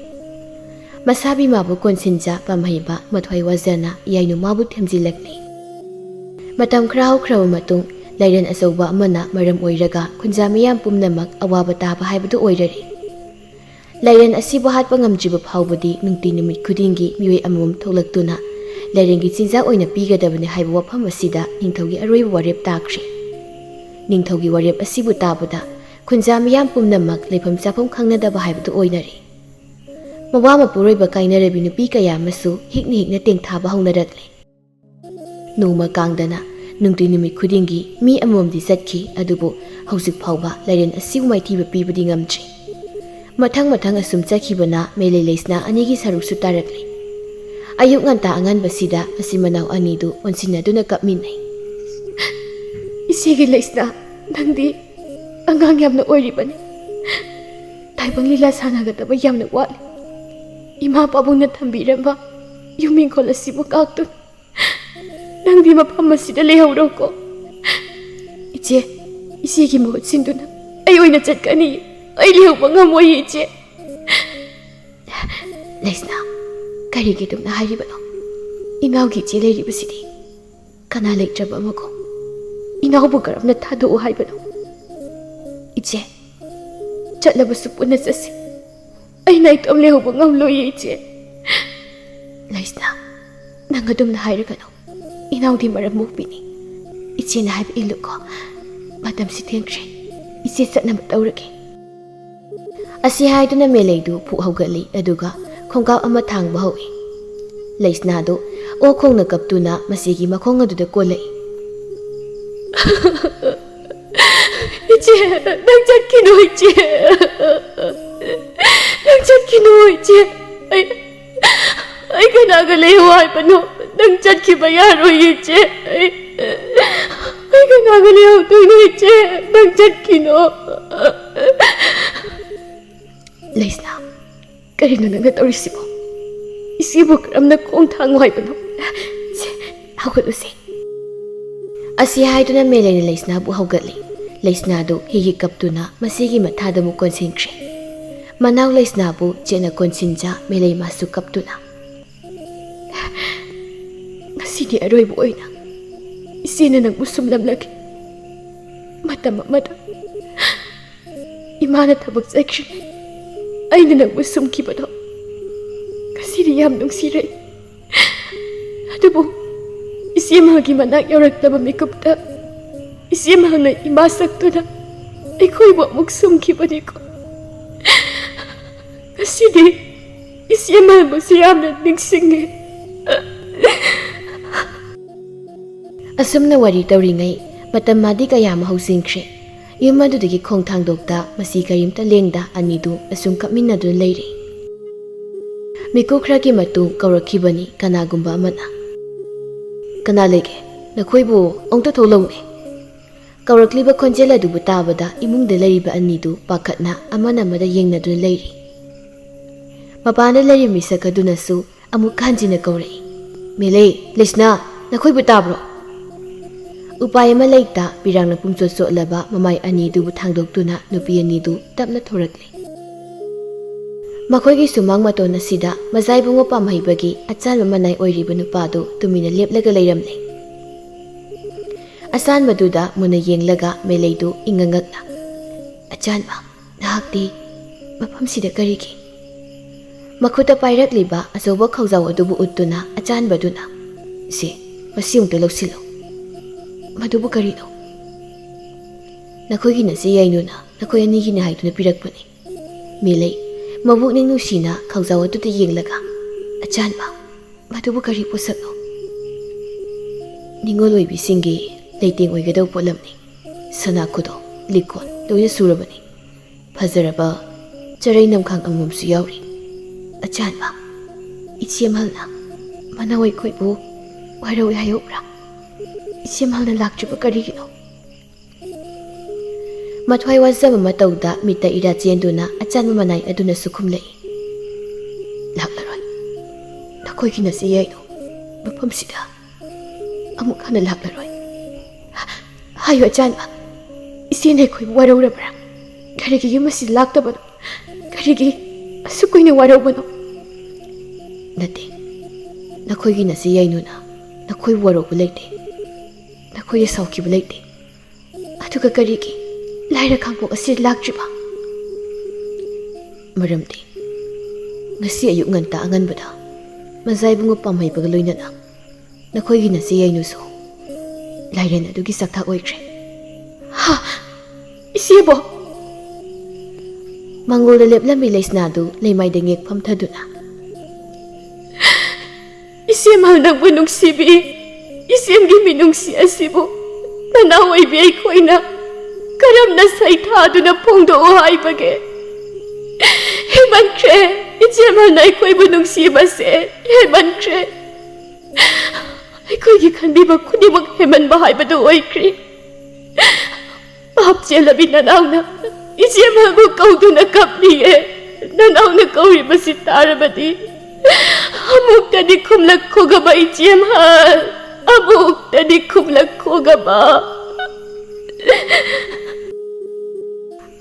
ꯃꯁꯥꯕꯤ ꯃꯥꯕꯨ ꯀꯣꯟꯁꯤꯟꯖ ꯄꯥꯝꯍꯩꯕ ꯃꯊ꯭ꯋꯥꯏ ꯋꯥꯖꯅ ꯏꯌꯥꯏꯅꯨ ꯃꯥꯕꯨ ꯊꯦꯝꯖꯤꯜꯂꯛꯂꯦ꯫ ꯃꯇꯝ ꯈꯔ ꯍꯧꯈ꯭ꯔꯕ ꯃꯇꯨꯡ ꯂꯥꯏꯔꯦꯟ ꯑꯆꯧꯕ ꯑꯃꯅ ꯃꯔꯝ ꯑꯣꯏꯔꯒ ꯈꯨꯟꯖꯥ ꯃꯤꯌꯥꯝ ꯄꯨꯝꯅꯃꯛ ꯑꯋꯥꯕ ꯇꯥꯕ ꯍꯥꯏꯕꯗꯨ ꯑꯣꯏꯔꯔꯦ꯫ ꯂꯥꯏꯔꯦꯟ ꯑꯁꯤꯕꯨ ꯍꯥꯠꯄ ꯉꯝꯗ꯭ꯔꯤꯕ ꯐꯥꯎꯕꯗꯤ ꯅꯨꯡꯇꯤ ꯅꯨꯃꯤꯠ ꯈꯨꯗꯤꯡꯒꯤ ꯃꯤꯑꯣꯏ ꯑꯃꯃꯝ ꯊꯣꯛꯂꯛꯇꯨꯅ ꯂꯥꯏꯔꯦꯟꯒꯤ ꯆꯤꯟꯖꯥꯛ ꯑꯣꯏꯅ ꯄꯤꯒꯗꯕꯅꯤ ꯍꯥꯏꯕ ꯋꯥꯐꯝ ꯑꯁꯤꯗ ꯅꯤꯡꯊꯧꯒꯤ ꯑꯔꯣꯏꯕ ꯋꯥꯔꯦꯞ ꯇꯥꯈ꯭ꯔꯦ꯫ ꯅꯤꯡꯊꯧꯒꯤ ꯋꯥꯔꯦꯞ ꯑꯁꯤꯕꯨ ꯇꯥꯕꯗ ꯈꯨꯟꯖꯥ ꯃꯤꯌꯥꯝ ꯄꯨꯝꯅꯃꯛ ꯂꯩꯐꯝ ꯆꯥꯐꯝ ꯈꯪꯅꯗꯕ ꯍꯥꯏꯕꯗꯨ ꯑꯣꯏꯅꯔꯦ꯫ ꯃꯋꯥ ꯃꯄꯨꯔꯣꯏꯕ ꯀꯥꯏꯅꯔꯕꯤ ꯅꯨꯄꯤ ꯀꯌꯥ ꯑꯃꯁꯨ ꯍꯤꯛꯅ ꯍꯤꯛꯅ ꯇꯦꯡꯊꯥꯕ ꯍꯧꯅꯔꯛꯂꯦ꯫ ꯅꯣꯡꯃ ꯀꯥꯡꯗꯅ ꯅꯨꯡꯇꯤ ꯅꯨꯃꯤꯠ ꯈꯨꯗꯤꯡꯒꯤ ꯃꯤ ꯑꯃꯃꯝꯗꯤ ꯆꯠꯈꯤ, ꯑꯗꯨꯕꯨ ꯍꯧꯖꯤꯛ ꯐꯥꯎꯕ ꯂꯥꯏꯔꯦꯟ ꯑꯁꯤꯕꯨ ꯃꯥꯏꯊꯤꯕ ꯄꯤꯕꯗꯤ ꯉꯝꯗ꯭ꯔꯤ꯫ ꯃꯊꯪ ꯃꯊꯪ ꯑꯁꯨꯝ ꯆꯠꯈꯤꯕꯅ ꯃꯦꯂꯩ ꯂꯩꯁꯅꯥ ꯑꯅꯤꯒꯤ ꯁꯔꯨꯛꯁꯨ ꯇꯥꯔꯛꯂꯦ꯫ ꯑꯌꯨꯛ ꯉꯟꯇꯥ ꯑꯉꯟꯕꯁꯤꯗ ꯃꯆꯤꯟ ꯃꯅꯥꯎ ꯑꯅꯤꯗꯨ ꯑꯣꯟꯁꯤꯟꯅꯗꯨꯅ ꯀꯞꯃꯤꯟꯅꯩ꯫ "ꯏꯆꯦꯒꯤ ꯂꯩꯁꯅꯥ, ꯅꯪꯗꯤ ꯑꯉꯥꯡ ꯌꯥꯝꯅ ꯑꯣꯏꯔꯤꯕꯅꯤ꯫ ꯇꯥꯏꯕꯪ ꯂꯤꯂꯥ ꯁꯥꯟꯅꯒꯗꯕ ꯌꯥꯝꯅ ꯋꯥꯠꯂꯤ꯫ ꯏꯃꯥ ꯄꯥꯕꯨꯡꯅ ꯊꯝꯕꯤꯔꯝꯕ ꯌꯨꯝ ꯏꯪꯈꯣꯜ ꯑꯁꯤꯕꯨ ꯉꯥꯛꯇꯨꯅ ꯅꯪꯗꯤ ꯃꯐꯝ ꯑꯁꯤꯗ ꯂꯩꯍꯧꯔꯣꯀꯣ꯫ ꯏꯆꯦ, ꯏꯆꯦꯒꯤ ꯃꯍꯨꯠ ꯁꯤꯟꯗꯨꯅ ꯑꯩ ꯑꯣꯏꯅ ꯆꯠꯀꯅꯤ꯫ ꯑꯩ ꯂꯩꯍꯧꯕ ꯉꯝꯃꯣꯏ, ꯏꯆꯦ꯫" "ꯂꯩꯁꯅꯥ, ꯀꯔꯤꯒꯤ ꯑꯗꯨꯝꯅ ꯍꯥꯏꯔꯤꯕꯅꯣ? ꯏꯅꯥꯎꯒꯤ ꯏꯆꯦ ꯂꯩꯔꯤꯕꯁꯤꯗꯤ ꯀꯅꯥ ꯂꯩꯇ꯭ꯔꯕ ꯑꯃꯒꯣ? ꯏꯅꯥꯎꯕꯨ ꯀꯔꯝꯅ ꯊꯥꯗꯣꯛꯎ ꯍꯥꯏꯕꯅꯣ? ꯏꯆꯦ, ꯆꯠꯂꯕꯁꯨ ꯄꯨꯟꯅ ꯆꯠꯁꯤ꯫ ꯑꯩꯅ ꯏꯇꯣꯝ ꯂꯩꯍꯧꯕ ꯉꯝꯂꯣꯏꯌꯦ, ꯏꯆꯦ꯫" "ꯂꯩꯁꯅꯥ, ꯅꯪ ꯑꯗꯨꯝꯅ ꯍꯥꯏꯔꯒꯅꯨ꯫ ꯏꯅꯥꯎꯗꯤ ꯃꯔꯝ ꯃꯣꯛꯄꯤꯅꯤ꯫ ꯏꯆꯦꯅ ꯍꯥꯏꯕ ꯏꯜꯂꯨꯀꯣ꯫ ꯃꯇꯝꯁꯤ ꯊꯦꯡꯈ꯭ꯔꯦ꯫ ꯏꯆꯦ ꯆꯠꯅꯕ ꯇꯧꯔꯒꯦ꯫" ꯑꯁꯤ ꯍꯥꯏꯗꯨꯅ ꯃꯦꯂꯩꯗꯨ ꯐꯨꯛ ꯍꯧꯒꯠꯂꯤ, ꯑꯗꯨꯒ ꯈꯣꯡꯀꯥꯞ ꯑꯃ ꯊꯥꯡꯕ ꯍꯧꯏ꯫ ꯂꯩꯁꯅꯥꯗꯨ ꯑꯣꯛ ꯈꯣꯡꯅ ꯀꯞꯇꯨꯅ ꯃꯁꯤꯒꯤ ꯃꯈꯣꯡ ꯑꯗꯨꯗ ꯀꯣꯜꯂꯛꯏ꯫ "ꯏꯆꯦ, ꯅꯪ ꯆꯠꯈꯤꯅꯨ, ꯏꯆꯦ꯫ ꯅꯪ ꯆꯠꯈꯤꯅꯨ, ꯏꯆꯦ꯫ ꯑꯩ, ꯑꯩ ꯀꯅꯥꯒ ꯂꯩꯌꯨ ꯍꯥꯏꯕꯅꯣ? ꯅꯪ ꯆꯠꯈꯤꯕ ꯌꯥꯔꯣꯏ, ꯏꯆꯦ꯫ ꯑꯩ, ꯑꯩ ꯀꯅꯥꯒ ꯂꯩꯍꯧꯗꯣꯏꯅꯣ, ꯏꯆꯦ? ꯅꯪ ꯆꯠꯈꯤꯅꯨ꯫" "ꯂꯩꯁꯅꯥ, ꯀꯔꯤꯅꯣ ꯅꯪꯅ ꯇꯧꯔꯤꯁꯤꯕꯣ? ꯏꯆꯦꯕꯨ ꯀꯔꯝꯅ ꯈꯣꯡ ꯊꯥꯡꯉꯨ ꯍꯥꯏꯕꯅꯣ? ꯁꯦ, ꯍꯧꯒꯠꯂꯨꯁꯦ꯫" ꯑꯁꯤ ꯍꯥꯏꯗꯨꯅ ꯃꯦꯂꯩꯅ ꯂꯩꯁꯅꯥꯕꯨ ꯍꯧꯒꯠꯂꯤ꯫ ꯂꯩꯁꯅꯥꯗꯨ ꯍꯤꯒꯤ ꯀꯞꯇꯨꯅ ꯃꯁꯤꯒꯤ ꯃꯊꯥꯗ ꯑꯃꯨꯛ ꯀꯣꯟꯁꯤꯟꯈ꯭ꯔꯦ꯫ ꯃꯅꯥꯎ ꯂꯩꯁꯅꯥꯕꯨ ꯆꯦꯠꯅ ꯀꯣꯟꯁꯤꯟꯖ ꯃꯦꯂꯩ ꯃꯥꯁꯨ ꯀꯞꯇꯨꯅ, "ꯉꯁꯤꯗꯤ ꯑꯔꯣꯏꯕ ꯑꯣꯏꯅ ꯏꯆꯦꯅ ꯅꯪꯕꯨ ꯁꯨꯝꯂꯝꯂꯒꯦ꯫ ꯃꯇꯝ ꯑꯃꯗ ꯏꯃꯥꯅ ꯊꯕꯛ ꯆꯠꯈ꯭ꯔꯤꯉꯩ ꯑꯩꯅ ꯅꯪꯕꯨ ꯁꯨꯝꯈꯤꯕꯗꯣ ꯉꯁꯤꯗꯤ ꯌꯥꯝ ꯅꯨꯡꯁꯤꯔꯦ꯫ ꯑꯗꯨꯕꯨ ꯏꯆꯦ ꯃꯍꯥꯛꯀꯤ ꯃꯅꯥꯛ ꯌꯧꯔꯛꯇꯕ ꯃꯤꯀꯨꯞꯇ ꯏꯆꯦ ꯃꯍꯥꯛꯅ ꯏꯃꯥ ꯁꯛꯇꯨꯅ ꯑꯩꯈꯣꯏꯕꯨ ꯑꯃꯨꯛ ꯁꯨꯝꯈꯤꯕꯅꯤꯀꯣ꯫ ꯉꯁꯤꯗꯤ ꯏꯆꯦ ꯃꯍꯥꯛꯄꯨꯁꯨ ꯌꯥꯝꯅ ꯅꯤꯡꯁꯤꯡꯉꯦ꯫" ꯑꯁꯨꯝꯅ ꯋꯥꯔꯤ ꯇꯧꯔꯤꯉꯩ ꯃꯇꯝ ꯃꯥꯗꯤ ꯀꯌꯥ ꯑꯃ ꯍꯧꯖꯤꯟꯈ꯭ꯔꯦ꯫ ꯌꯨꯝ ꯑꯗꯨꯗꯒꯤ ꯈꯣꯡ ꯊꯥꯡꯗꯣꯛꯇ ꯃꯁꯤ ꯀꯔꯤꯝꯇ ꯂꯦꯡꯗ ꯑꯅꯤꯗꯨ ꯑꯁꯨꯝ ꯀꯞꯃꯤꯟꯅꯗꯨꯅ ꯂꯩꯔꯤ꯫ ꯃꯤꯀꯨꯞ ꯈꯔꯒꯤ ꯃꯇꯨꯡ ꯀꯧꯔꯛꯈꯤꯕꯅꯤ ꯀꯅꯥꯒꯨꯝꯕ ꯑꯃꯅ꯫ "ꯀꯅꯥ ꯂꯩꯒꯦ? ꯅꯈꯣꯏꯕꯨ ꯑꯃꯨꯛꯇ ꯊꯣꯛꯂꯛꯎꯅꯦ!" ꯀꯧꯔꯛꯂꯤꯕ ꯈꯣꯟꯖꯦꯜ ꯑꯗꯨꯕꯨ ꯇꯥꯕꯗ ꯏꯃꯨꯡꯗ ꯂꯩꯔꯤꯕ ꯑꯅꯤꯗꯨ ꯄꯥꯈꯠꯅ ꯑꯃꯅ ꯑꯃꯗ ꯌꯦꯡꯅꯗꯨꯅ ꯂꯩꯔꯤ꯫ ꯃꯄꯥꯟꯗ ꯂꯩꯔꯤꯕ ꯃꯤꯁꯛ ꯑꯗꯨꯅꯁꯨ ꯑꯃꯨꯛ ꯍꯟꯖꯤꯟꯅ ꯀꯧꯔꯛꯏ, "ꯃꯦꯂꯩ, ꯂꯩꯁꯅꯥ, ꯅꯈꯣꯏꯕꯨ ꯇꯥꯕ꯭ꯔꯣ?" ꯎꯄꯥꯏ ꯑꯃ ꯂꯩꯇ ꯄꯤꯔꯥꯡꯅ ꯄꯨꯝꯆꯣꯠ ꯆꯣꯠꯂꯕ ꯃꯃꯥꯏ ꯑꯅꯤꯗꯨꯕꯨ ꯊꯥꯡꯗꯣꯛꯇꯨꯅ ꯅꯨꯄꯤ ꯑꯅꯤꯗꯨ ꯇꯞꯅ ꯊꯣꯔꯛꯂꯤ꯫ ꯃꯈꯣꯏꯒꯤ ꯁꯨꯃꯥꯡ ꯃꯇꯣꯟ ꯑꯁꯤꯗ ꯃꯖꯥ ꯏꯕꯨꯡꯉꯣ ꯄꯥꯝꯍꯩꯕꯒꯤ ꯑꯆꯥꯟꯕ ꯃꯅꯥꯏ ꯑꯣꯏꯔꯤꯕ ꯅꯨꯄꯥꯗꯨ ꯇꯨꯃꯤꯟꯅ ꯂꯦꯞꯂꯒ ꯂꯩꯔꯝꯂꯦ꯫ ꯑꯆꯥꯟꯕꯗꯨꯗ ꯃꯨꯟꯅ ꯌꯦꯡꯂꯒ ꯃꯦꯂꯩꯗꯨ ꯏꯉꯛꯉꯛꯅ, "ꯑꯆꯥꯟꯕ, ꯅꯍꯥꯛꯇꯤ ꯃꯐꯝꯁꯤꯗ ꯀꯔꯤꯒꯤ?" ꯃꯈꯨꯠꯇ ꯄꯥꯏꯔꯛꯂꯤꯕ ꯑꯆꯧꯕ ꯈꯧꯖꯥꯎ ꯑꯗꯨꯕꯨ ꯎꯠꯇꯨꯅ ꯑꯆꯥꯟꯕꯗꯨꯅ, "ꯁꯦ, ꯃꯁꯤ ꯑꯃꯨꯛꯇ ꯂꯧꯁꯤꯜꯂꯨ꯫ ꯃꯗꯨꯕꯨ ꯀꯔꯤꯅꯣ?" "ꯅꯈꯣꯏꯒꯤ ꯅꯆꯦ ꯌꯥꯏꯅꯨꯅ ꯅꯈꯣꯏ ꯑꯅꯤꯒꯤꯅꯤ ꯍꯥꯏꯗꯨꯅ ꯄꯤꯔꯛꯄꯅꯤ꯫" ꯃꯦꯂꯩ, ꯃꯕꯨꯛꯅꯤꯡ ꯅꯨꯡꯁꯤꯅ ꯈꯧꯖꯥꯎ ꯑꯗꯨꯗ ꯌꯦꯡꯂꯒ, "ꯑꯆꯥꯟꯕ, ꯃꯗꯨꯕꯨ ꯀꯔꯤ ꯄꯣꯠꯁꯛꯅꯣ?" "ꯅꯤꯉꯣꯜ ꯑꯣꯏꯕꯤꯁꯤꯡꯒꯤ ꯂꯩꯇꯦꯡ ꯑꯣꯏꯒꯗꯧꯕ ꯄꯣꯠꯂꯝꯅꯤ꯫ ꯁꯅꯥ ꯈꯨꯗꯣ, ꯂꯤꯛꯀꯣꯟ ꯂꯣꯏꯅ ꯁꯨꯔꯕꯅꯤ꯫ ꯐꯖꯔꯕ ꯆꯔꯩ ꯅꯝꯈꯥꯡ ꯑꯃꯃꯝꯁꯨ ꯌꯥꯎꯔꯤ꯫" "ꯑꯆꯥꯟꯕ, ꯏꯆꯦꯃꯜꯅ ꯃꯅꯥꯎ ꯑꯩꯈꯣꯏꯕꯨ ꯋꯥꯔꯧꯏ ꯍꯥꯏꯍꯧꯕ꯭ꯔꯥ? ꯏꯆꯦꯃꯜꯅ ꯂꯥꯛꯇ꯭ꯔꯤꯕ ꯀꯔꯤꯒꯤꯅꯣ?" ꯃꯊ꯭ꯋꯥꯏ ꯋꯥꯖꯕ ꯃꯇꯧꯗ ꯃꯤꯠꯇ ꯏꯔꯥ ꯆꯦꯟꯗꯨꯅ ꯑꯆꯥꯟꯕ ꯃꯅꯥꯏ ꯑꯗꯨꯅꯁꯨ ꯈꯨꯝꯂꯛꯏ, "ꯂꯥꯛꯂꯔꯣꯏ꯫ ꯅꯈꯣꯏꯒꯤ ꯅꯆꯦ ꯌꯥꯏꯅꯨ ꯃꯐꯝꯁꯤꯗ ꯑꯃꯨꯛ ꯍꯟꯅ ꯂꯥꯛꯂꯔꯣꯏ꯫ ꯍꯥꯏꯌꯨ ꯑꯆꯥꯟꯕ, ꯏꯆꯦꯅ ꯑꯩꯈꯣꯏꯕꯨ ꯋꯥꯔꯧꯔꯕ꯭ꯔꯥ? ꯀꯔꯤꯒꯤ ꯌꯨꯝ ꯑꯁꯤꯗ ꯂꯥꯛꯇꯕꯅꯣ? ꯀꯔꯤꯒꯤ ꯑꯁꯨꯛ ꯀꯨꯏꯅ ꯋꯥꯔꯧꯕꯅꯣ?" "ꯅꯠꯇꯦ, ꯅꯈꯣꯏꯒꯤ ꯅꯆꯦ ꯌꯥꯏꯅꯨꯅ ꯅꯈꯣꯏꯕꯨ ꯋꯥꯔꯧꯕ ꯂꯩꯇꯦ, ꯅꯈꯣꯏꯗ ꯁꯥꯎꯈꯤꯕ ꯂꯩꯇꯦ꯫ ꯑꯗꯨꯒ ꯀꯔꯤꯒꯤ ꯂꯥꯏꯔ ꯈꯥꯡꯄꯣꯛ ꯑꯁꯤꯗ ꯂꯥꯛꯇ꯭ꯔꯤꯕ?" "ꯃꯔꯝꯗꯤ ꯉꯁꯤ ꯑꯌꯨꯛ ꯉꯟꯇꯥ ꯑꯉꯟꯕꯗ ꯃꯖꯥ ꯏꯕꯨꯡꯉꯣ ꯄꯥꯝꯍꯩꯕꯒ ꯂꯣꯏꯅꯅ ꯅꯈꯣꯏꯒꯤ ꯅꯆꯦ ꯌꯥꯏꯅꯨꯁꯨ ꯂꯥꯏꯔꯦꯟ ꯑꯗꯨꯒꯤ ꯆꯥꯛꯊꯥꯛ ꯑꯣꯏꯈ꯭ꯔꯦ꯫" "ꯍꯥ? ꯏꯆꯦꯕꯣ?" ꯃꯪꯒꯣꯜꯗ ꯂꯦꯞꯂꯝꯃꯤ ꯂꯩꯁꯅꯥꯗꯨ ꯂꯩꯃꯥꯏꯗ ꯉꯦꯛ ꯐꯝꯊꯗꯨꯅ, "ꯏꯆꯦꯃꯜ ꯅꯪꯕꯨ ꯅꯨꯡꯁꯤꯕꯤ, ꯏꯆꯦꯝꯒꯤ ꯃꯤꯅꯨꯡꯁꯤ ꯑꯁꯤꯕꯨ ꯅꯅꯥꯎ ꯑꯣꯏꯕꯤ ꯑꯩꯈꯣꯏꯅ ꯃꯔꯝꯅ ꯁꯩꯊꯥꯗꯨꯅ ꯐꯣꯡꯗꯣꯛꯎ ꯍꯥꯏꯕꯒꯦ? ꯍꯦꯟꯃꯟꯈ꯭ꯔꯦ꯫ ꯏꯆꯦꯃꯜꯅ ꯑꯩꯈꯣꯏꯕꯨ ꯅꯨꯡꯁꯤꯕꯁꯦ ꯍꯦꯟꯃꯟꯈ꯭ꯔꯦ꯫ ꯑꯩꯈꯣꯏꯒꯤ ꯈꯟꯕꯤꯕ ꯈꯨꯗꯤꯡꯃꯛ ꯍꯦꯟꯃꯟꯕ ꯍꯥꯏꯕꯗꯨ ꯑꯣꯏꯈ꯭ꯔꯦ꯫ ꯄꯥꯞ ꯆꯦꯜꯂꯕꯤ ꯅꯅꯥꯎꯅ ꯏꯆꯦꯃꯜꯕꯨ ꯀꯧꯗꯨꯅ ꯀꯞꯂꯤꯌꯦ꯫ ꯅꯅꯥꯎꯅ ꯀꯧꯔꯤꯕꯁꯤ ꯇꯥꯔꯕꯗꯤ ꯑꯃꯨꯛꯇꯗꯤ ꯈꯨꯝꯂꯛꯈꯣꯒꯕ ꯏꯆꯦꯃꯜ, ꯑꯃꯨꯛꯇꯗꯤ ꯈꯨꯝꯂꯛꯈꯣꯒꯕ꯫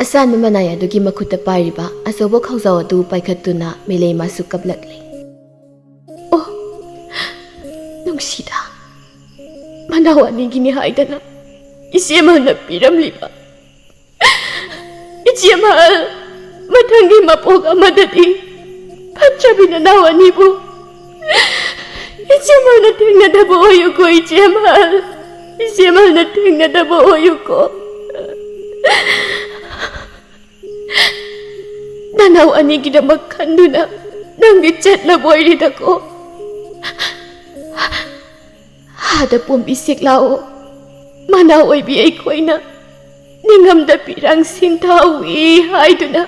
ꯑꯁꯥꯟꯕ ꯃꯅꯥꯏ ꯑꯗꯨꯒꯤ ꯃꯈꯨꯠꯇ ꯄꯥꯏꯔꯤꯕ ꯑꯆꯧꯕ ꯈꯥꯎꯖꯥꯎ ꯑꯗꯨ ꯄꯥꯏꯈꯠꯇꯨꯅ ꯃꯦꯂꯩꯃꯥꯁꯨ ꯀꯞꯂꯛꯂꯤ꯫ ꯑꯣ, ꯅꯨꯡꯁꯤꯗ, ꯃꯅꯥꯎ ꯑꯅꯤꯒꯤꯅꯤ ꯍꯥꯏꯗꯅ ꯏꯆꯦꯃꯜꯅ ꯄꯤꯔꯝꯂꯤꯕ꯫ ꯏꯆꯦꯃꯜ, ꯃꯊꯪꯒꯤ ꯃꯄꯣꯛ ꯑꯃꯗꯗꯤ ꯐꯠꯇ꯭ꯔꯕꯤ ꯅꯅꯥꯎ ꯑꯅꯤꯕꯨ ꯏꯆꯦꯃꯜꯅ ꯊꯦꯡꯅꯗꯕ ꯑꯣꯏꯌꯨꯀꯣ ꯏꯆꯦꯃꯜ꯫ ꯏꯆꯦꯃꯜꯅ ꯊꯦꯡꯅꯗꯕ ꯑꯣꯏꯌꯨꯀꯣ꯫ ꯅꯅꯥꯎ ꯑꯅꯤꯒꯤꯗꯃꯛ ꯈꯟꯗꯨꯅ ꯅꯪꯗꯤ ꯆꯠꯂꯕꯣꯏꯔꯤꯗꯀꯣ꯫ ꯑꯥꯗ ꯄꯣꯝꯕꯤ ꯁꯤꯛꯂꯥꯑꯣ, ꯃꯅꯥꯎ ꯑꯣꯏꯕꯤ ꯑꯩꯈꯣꯏꯅ ꯅꯤꯡꯉꯝꯗ ꯄꯤꯔꯥꯡ ꯁꯤꯡꯊꯥꯎꯏ ꯍꯥꯏꯗꯨꯅ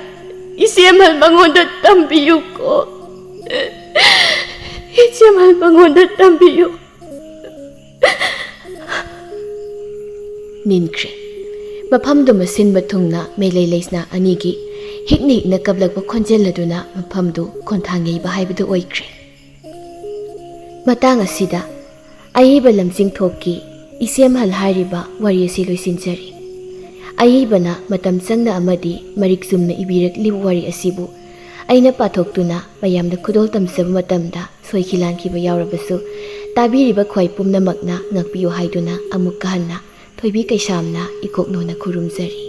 ꯏꯆꯦꯃꯜ ꯃꯉꯣꯟꯗ ꯇꯝꯕꯤꯌꯨꯀꯣ꯫ ꯏꯆꯦꯃꯜ ꯃꯉꯣꯟꯗ ꯇꯝꯕꯤꯌꯨ꯫ ꯅꯤꯟꯈ꯭ꯔꯦ꯫ ꯃꯐꯝꯗꯨ ꯃꯁꯤꯟꯕ ꯊꯨꯡꯅ ꯃꯦꯂꯩ ꯂꯩꯁꯅꯥ ꯑꯅꯤꯒꯤ ꯍꯤꯛꯅ ꯍꯤꯛꯅ ꯀꯞꯂꯛꯄ ꯈꯣꯟꯖꯦꯜ ꯑꯗꯨꯅ ꯃꯐꯝꯗꯨ ꯈꯣꯟꯊꯥꯡ ꯌꯩꯕ ꯍꯥꯏꯕꯗꯨ ꯑꯣꯏꯈ꯭ꯔꯦ꯫ ꯃꯇꯥꯡ ꯑꯁꯤꯗ ꯑꯏꯕ ꯂꯝꯖꯤꯡꯊꯣꯛꯀꯤ ꯏꯆꯦꯃꯜ ꯍꯥꯏꯔꯤꯕ ꯋꯥꯔꯤ ꯑꯁꯤ ꯂꯣꯏꯁꯤꯟꯖꯔꯤ꯫ ꯑꯏꯕꯅ ꯃꯇꯝ ꯆꯪꯅ ꯑꯃꯗꯤ ꯃꯔꯤꯛ ꯆꯨꯝꯅ ꯏꯕꯤꯔꯛꯂꯤꯕ ꯋꯥꯔꯤ ꯑꯁꯤꯕꯨ ꯑꯩꯅ ꯄꯥꯊꯣꯛꯇꯨꯅ ꯃꯌꯥꯝꯗ ꯈꯨꯗꯣꯜ ꯇꯝꯖꯕ ꯃꯇꯝꯗ ꯁꯣꯏꯈꯤ ꯂꯥꯟꯈꯤꯕ ꯌꯥꯎꯔꯕꯁꯨ ꯇꯥꯕꯤꯔꯤꯕ ꯈ꯭ꯋꯥꯏ ꯄꯨꯝꯅꯃꯛꯅ ꯉꯥꯛꯄꯤꯌꯨ ꯍꯥꯏꯗꯨꯅ ꯑꯃꯨꯛꯀ ꯍꯟꯅ ꯊꯣꯏꯕꯤ ꯀꯩꯁꯥꯝꯅ ꯏꯀꯣꯛꯅꯧꯅ ꯈꯨꯔꯨꯝꯖꯔꯤ꯫